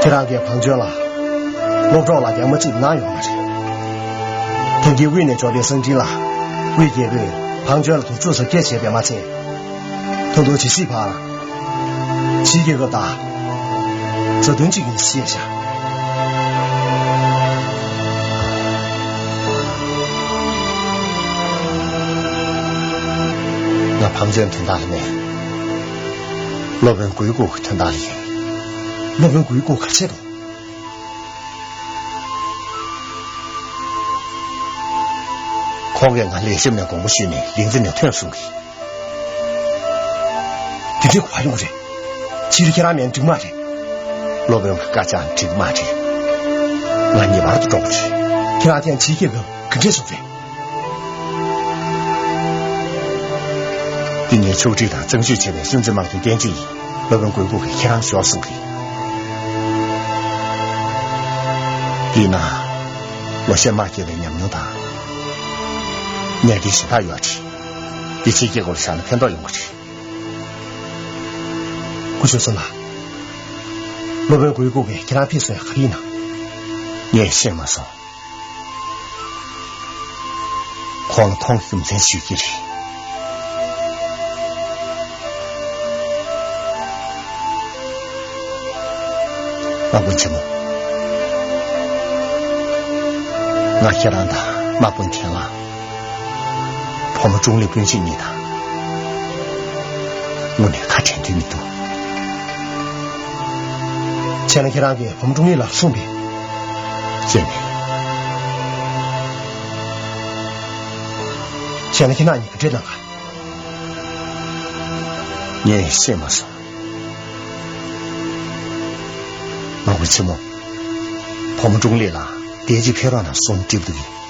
ཁྱེད་རང་གིས་བང་ཆེན་ལ་སློབ་གྲོགས་ལ་ཡང་མ་གཅིག་གནང་ཡོད་མ་རེད། དེང་གི་དབུས་ནས་འབྱོར་བའི་གསང་འཕྲིན་ལ་དབུས་རྒྱལ་པོས་བང་ཆེན་ལ་དུག་རྫིས་གསོག་སྐྱེལ་བྱས་པས་མ་ཚད། ད་དུང་ཇི་སྲིད་བར་ཕྱིའི་རྒྱལ་ཁབ་དང་མཛའ་མཐུན་གཅིག་ཡིན་ཞེས་བྱ། ང་བང་ཆེན་དོན་དག་ལ་མེད། སློབ་དཔོན་གུས་སྐུ་གི་དོན་དག་ལ་ཡིན། སློབ་དཔོན་གུས་སྐུ་ག་བྱེད་དོ། ཁོང་གིས་ང་ལེགས་ཤོམ་ནས་དགོངས་པ་ཞུས་ནས་ལིང་ཙི་ནས་ཐོན་གསུང་གི། དེ་འདྲའི་གོ་བ་ཡོང་གི་རེད། ཕྱིར་ཁྱེད་རང་མིན་འགྲིག་མ་རེད། སློབ་དཔོན་གྱི་བཀའ་རྒྱ་འགྲིག་མ་རེད། ང་ངེས་པར་དུ་འགྲོ་དགོས་རེད། ཁྱེད་རང་ཐེངས་ཕྱིའི་རྒྱལ་ཁབ་ག་འདྲས་བཟོ་རེད། འདི་ངས་ཕྱོགས་སྒྲིག་དང་གཙང་བཅོས་བྱས་པའི་སྲུང་བརྩི་དམག་དོན་བསྟན་བཅོས་ཡིན། སློབ་དཔོན་གུས་སྐུ་གིས་ཁྱེད་རང་ཞོག་གསུང་གི། འདི་ན་ལོ་ཤས་དམག་རྒྱག་པའི་ཉམས་མྱོང་དང་གནད་འགག་གཞན་དག་ཡོད་རེད། འདི་ཕྱིའི་རྒྱལ་ཁབ་ལ་བཞག་ན་ཕན་ཐོགས་ཡོང་གི་རེད། སྐུ་ཞབས་བསོད་ནམས། སློབ་དཔོན་གུས་སྐུ་གིས་ཁྱེད་རང་ཕེབས་སོང་ཡ་ག་རེ་ཡིན་ནམ། ངས་ཤེས་མ་སོང་། ཁོང་ལ་མཐོང་རྒྱུ་མཚན་ཞུས་ཀྱི་རེད། དམག་དཔོན་ཆེན་མོ། ང་ཁྱེད་རང་དང་དམག་དཔོན་ཐན་ལ། བུ་མོ་ཀྲུང་ལི་སྤུན་མཆེད་གཉིས་དང་། དངོས་གནས་ཁ་བྲལ་འདོད་མི་འདུག། བྱས་ན་ཁྱེད་རང་གིས་བུ་མོ་ཀྲུང་ལི་ལ་གསུངས་པས། ཅེས་མེད། བྱས་ན་ཁྱེད་རང་གཉིས་ག་འདྲས་གནང་ག། ངས་ཤེས་མ་སོང་། དམག་དཔོན་ཆེན་མོ། བུ་མོ་ཀྲུང་ལི་ལ་དེ་རྗེས་ཕེབས་རོགས་གནང་གསུངས་འགྲིག་འདུག་གི།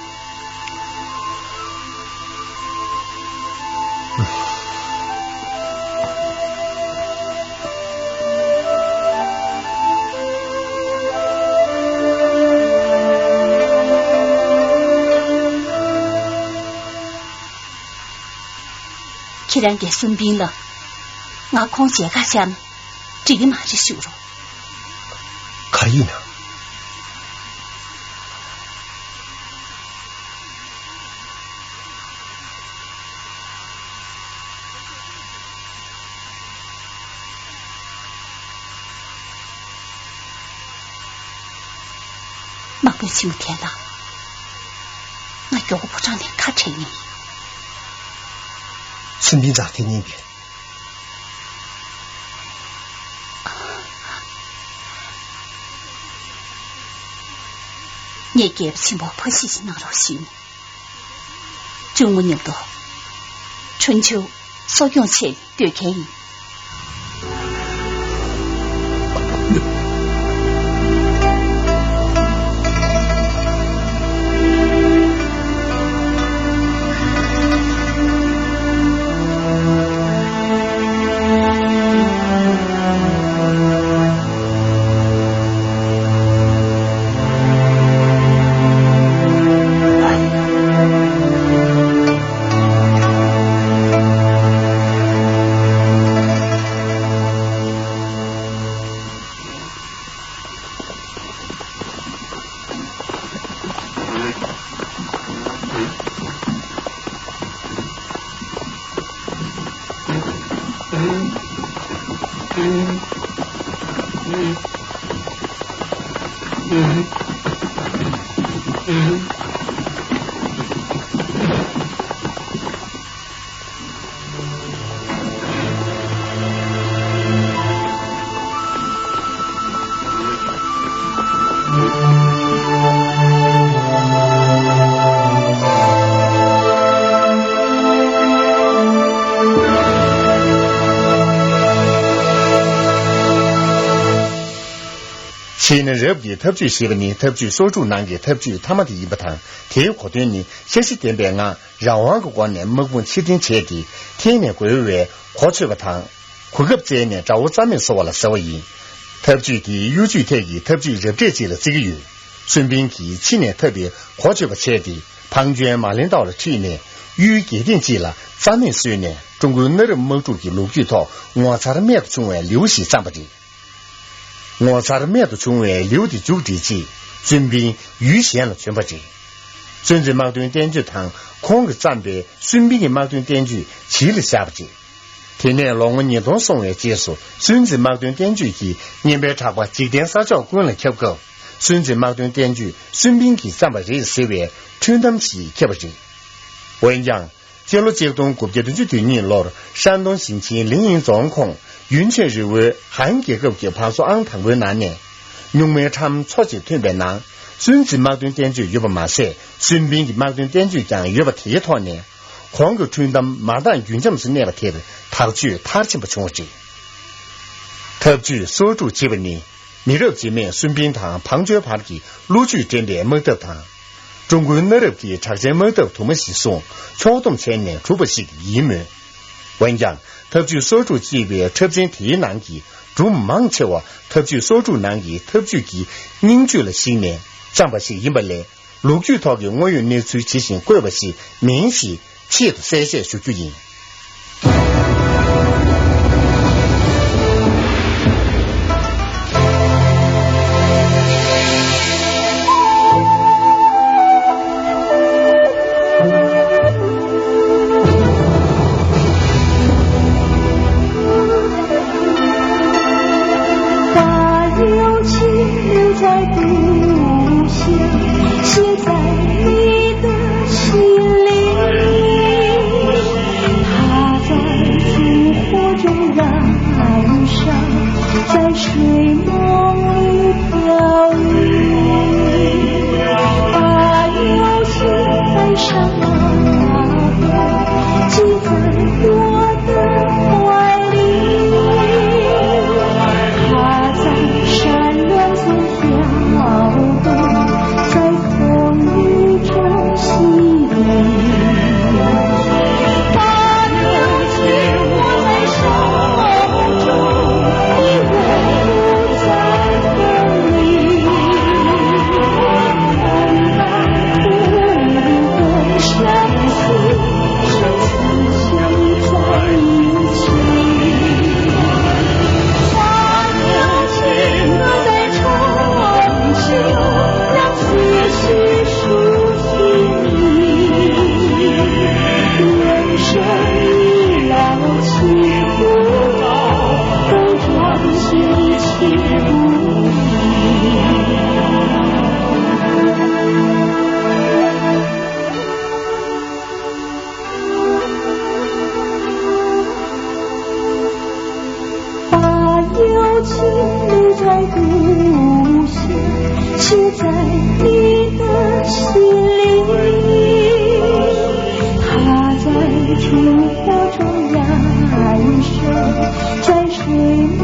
ཁྱེད་རང་གིས་སུན་པིན་ལ། ང་ཁོང་མཇལ་ཁ་བཅར་ན་འགྲིག་གི་མ་རེད་ཞུ་རོགས། ག་རེ་ཡིན་ན། དམག་དཔོན་ཆེན་མོ་ཐན་ལ། ང་མགྱོགས་པོ་ཕོ་བྲང་ནས་ཁ་བྲལ་ངེས་ཡིན། སུན་པིན་རྩར་ཐེ་ཉན་པས། ངས་རྒྱལ་པོ་ཆེན་པོར་ཕ་གཞིས་ཤིག་གནང་རོགས་ཞུས་ནས། གཅུང་མོ་མཉམ་དུ་ཁྲུན་ཆུ་གསོ་སྐྱོང་ཆེད་སྡོད་མཁན་ཡིན། ཕྱིས་ནས་རབ་ཀྱི་ཐབས་ཇུས་ཞེས་པ་ནི་ཐབས་ཇུས་སོར་འཁྲུག་ནང་གི་ཐབས་ཇུས་མཐའ་མ་དེ་ཡིན་པ་དང་། དེའི་གོ་དོན་ནི་འཆར་གཞི་ལྡན་པའི་ངང་རང་དབང་གི་སྒོ་ནས་དམག་དཔུང་ཕྱིར་འཐེན་བྱས་ཏེ། འཐེན་ནས་རྒོལ་བའི་གོ་ཆོད་པ་དང་། གོ་སྐབས་བཙལ་ནས་དགྲ་བོ་རྩ་མེད་བཟོ་བ་ལ་ཟེར་བ་ཡིན། ཐབས་ཇུས་འདིའི་གཡོ་ཇུས་ཐད་ཀྱི་ཐབས་ཇུས་རབ་གྲས་ཅིག་ལ་བརྩི་གི་ཡོད། སུན་པིན་གྱིས་ཕྱི་ནས་འཐབ་པའི་གོ་ཆོད་པ་བྱས་ཏེ། ཕང་ཅོན་མ་ལིན་ཏའོ་ལ་ཁྲིད་ནས་གཡུལ་འགྱེད་ཐེངས་གཅིག་ལ་རྩ་མེད་བཟོས་ནས། ཀྲུང་གོའི་གནའ་རབས་དམག་འཁྲུག་གི་ལོ་རྒྱུས་ཐོག་ངོ་མཚར་རྨད་དུ་བྱུང་བའི་ལེའུ་ཞིག་བརྩམས་པ་རེད། ངོ་མཚར་རྨད་དུ་བྱུང་བའི་ལེའུ་དེ་མཇུག་སྒྲིལ་རྗེས། སུན་པིན་ཡུལ་གཞན་ལ་བྱོན་པ་རེད། སུན་ཙི་དམག་དོན་བསྟན་བཅོས་དང་ཁོང་གིས་བརྩམས་པའི་སུན་པིན་གྱི་དམག་དོན་བསྟན་བཅོས་བྱིས་ལ་བཞག་པ་རེད། དེ་ནས་ལོ་ངོ་ཉིས་སྟོང་སོང་བའི་རྗེས་སུ། སུན་ཙི་དམག་དོན་བསྟན་བཅོས་ཀྱི་སྙན་པའི་གྲགས་པ་འཇིག་རྟེན་ས་ཕྱོགས་ཀུན་ལ་ཁྱབ་སྐབས། སུན་ཙི་དམག་དོན་བསྟན་བཅོས་སུན་པིན་གྱིས་བརྩམས་པ་རེད་ཟེར་བའི་འཁྲུན་གཏམ་ཞིག་ཁྱབ་པ་རེད། འོན་ཀྱང་། སྤྱི་ལོ་གཅིག་སྟོང་དགུ་བརྒྱ་བདུན་ཅུ་དོན་གཉིས་ལོར་ཧྲན་ཏུང་ཞིང་ཆེན་ལིང་ཡིན་རྫོང་ཁོངས་ཡུན་ཆད་རི་བོའི་ཧན་རྒྱལ་ཁབ་ཀྱི་བང་སོ་ཨང་དང་པོའི་ནང་ནས། སྨྱུག་མའི་ཁྲམ་མཚོ་ཞིག་ཐོན་པའི་ནང་། སུན་ཙི་དམག་དོན་བསྟན་བཅོས་ཡོད་པ་མ་ཟད། སུན་པིན་གྱི་དམག་དོན་བསྟན་བཅོས་ཀྱང་ཡོད་པ་དེའི་ཐོག་ནས། ཁོང་གི་འཁྲུན་གཏམ་མ་འདང་རྒྱུན་འབྱམས་སུ་གནས་པ་དེར་ཐག་གཅོད་མཐར་ཕྱིན་པ་བྱུང་བ་རེད། ཐབས་ཇུས་སོར་འཁྲུག་ཅེས་པ་ནི། མི་རབས་རྗེས་མས་སུན་པིན་དང་ཕང་ཅོན་བར་གྱི་བློ་ཇུས་འགྲན་པའི་དམག་འཐབ་དང་། ཀྲུང་གོའི་གནའ་རབས་ཀྱི་གྲགས་ཅན་དམག་འཐབ་དུ་མ་ཞིག་བཟུང་ཕྱོགས་བསྡོམས་བྱས་ནས་གྲུབ་པ་ཞིག་ཡིན་མོད། འོན་ཀྱང་། ཐབས་ཇུས་སོར་འཁྲུག་ཅེས་པའི་འཁྲབ་ཚན་དེའི་ནང་གི་སྒྲུང་མང་ཆེ་བ་ཐབས་ཇུས་སོར་འཁྲུག་ནང་གི་ཐབས་ཇུས་ཀྱི་སྙིང་བཅུད་ལ་གཞིགས་ནས་བརྩམས་པ་ཞིག་ཡིན་པ་ལས། ལོ་རྒྱུས་ཐོག་གི་དངོས་ཡོད་གནས་ཚུལ་ཇི་བཞིན་བཀོད་པ་ཞིག་མིན་ཞེས་ཆེད་དུ་གསལ་བཤད་ཞུ་རྒྱུ་ཡིན། 故乡，写在你的心里。他在烛火中燃烧，在水梦里飘零。把友情带上那个，记在我的怀里。他在山峦中飘动，在风雨中洗礼。把友情握在手中，依偎在风里。风来不停的相思，相思在一起。把友情握在手中，让思绪 把友情留在故乡，写在你的心里。它在烛火中燃烧，在水梦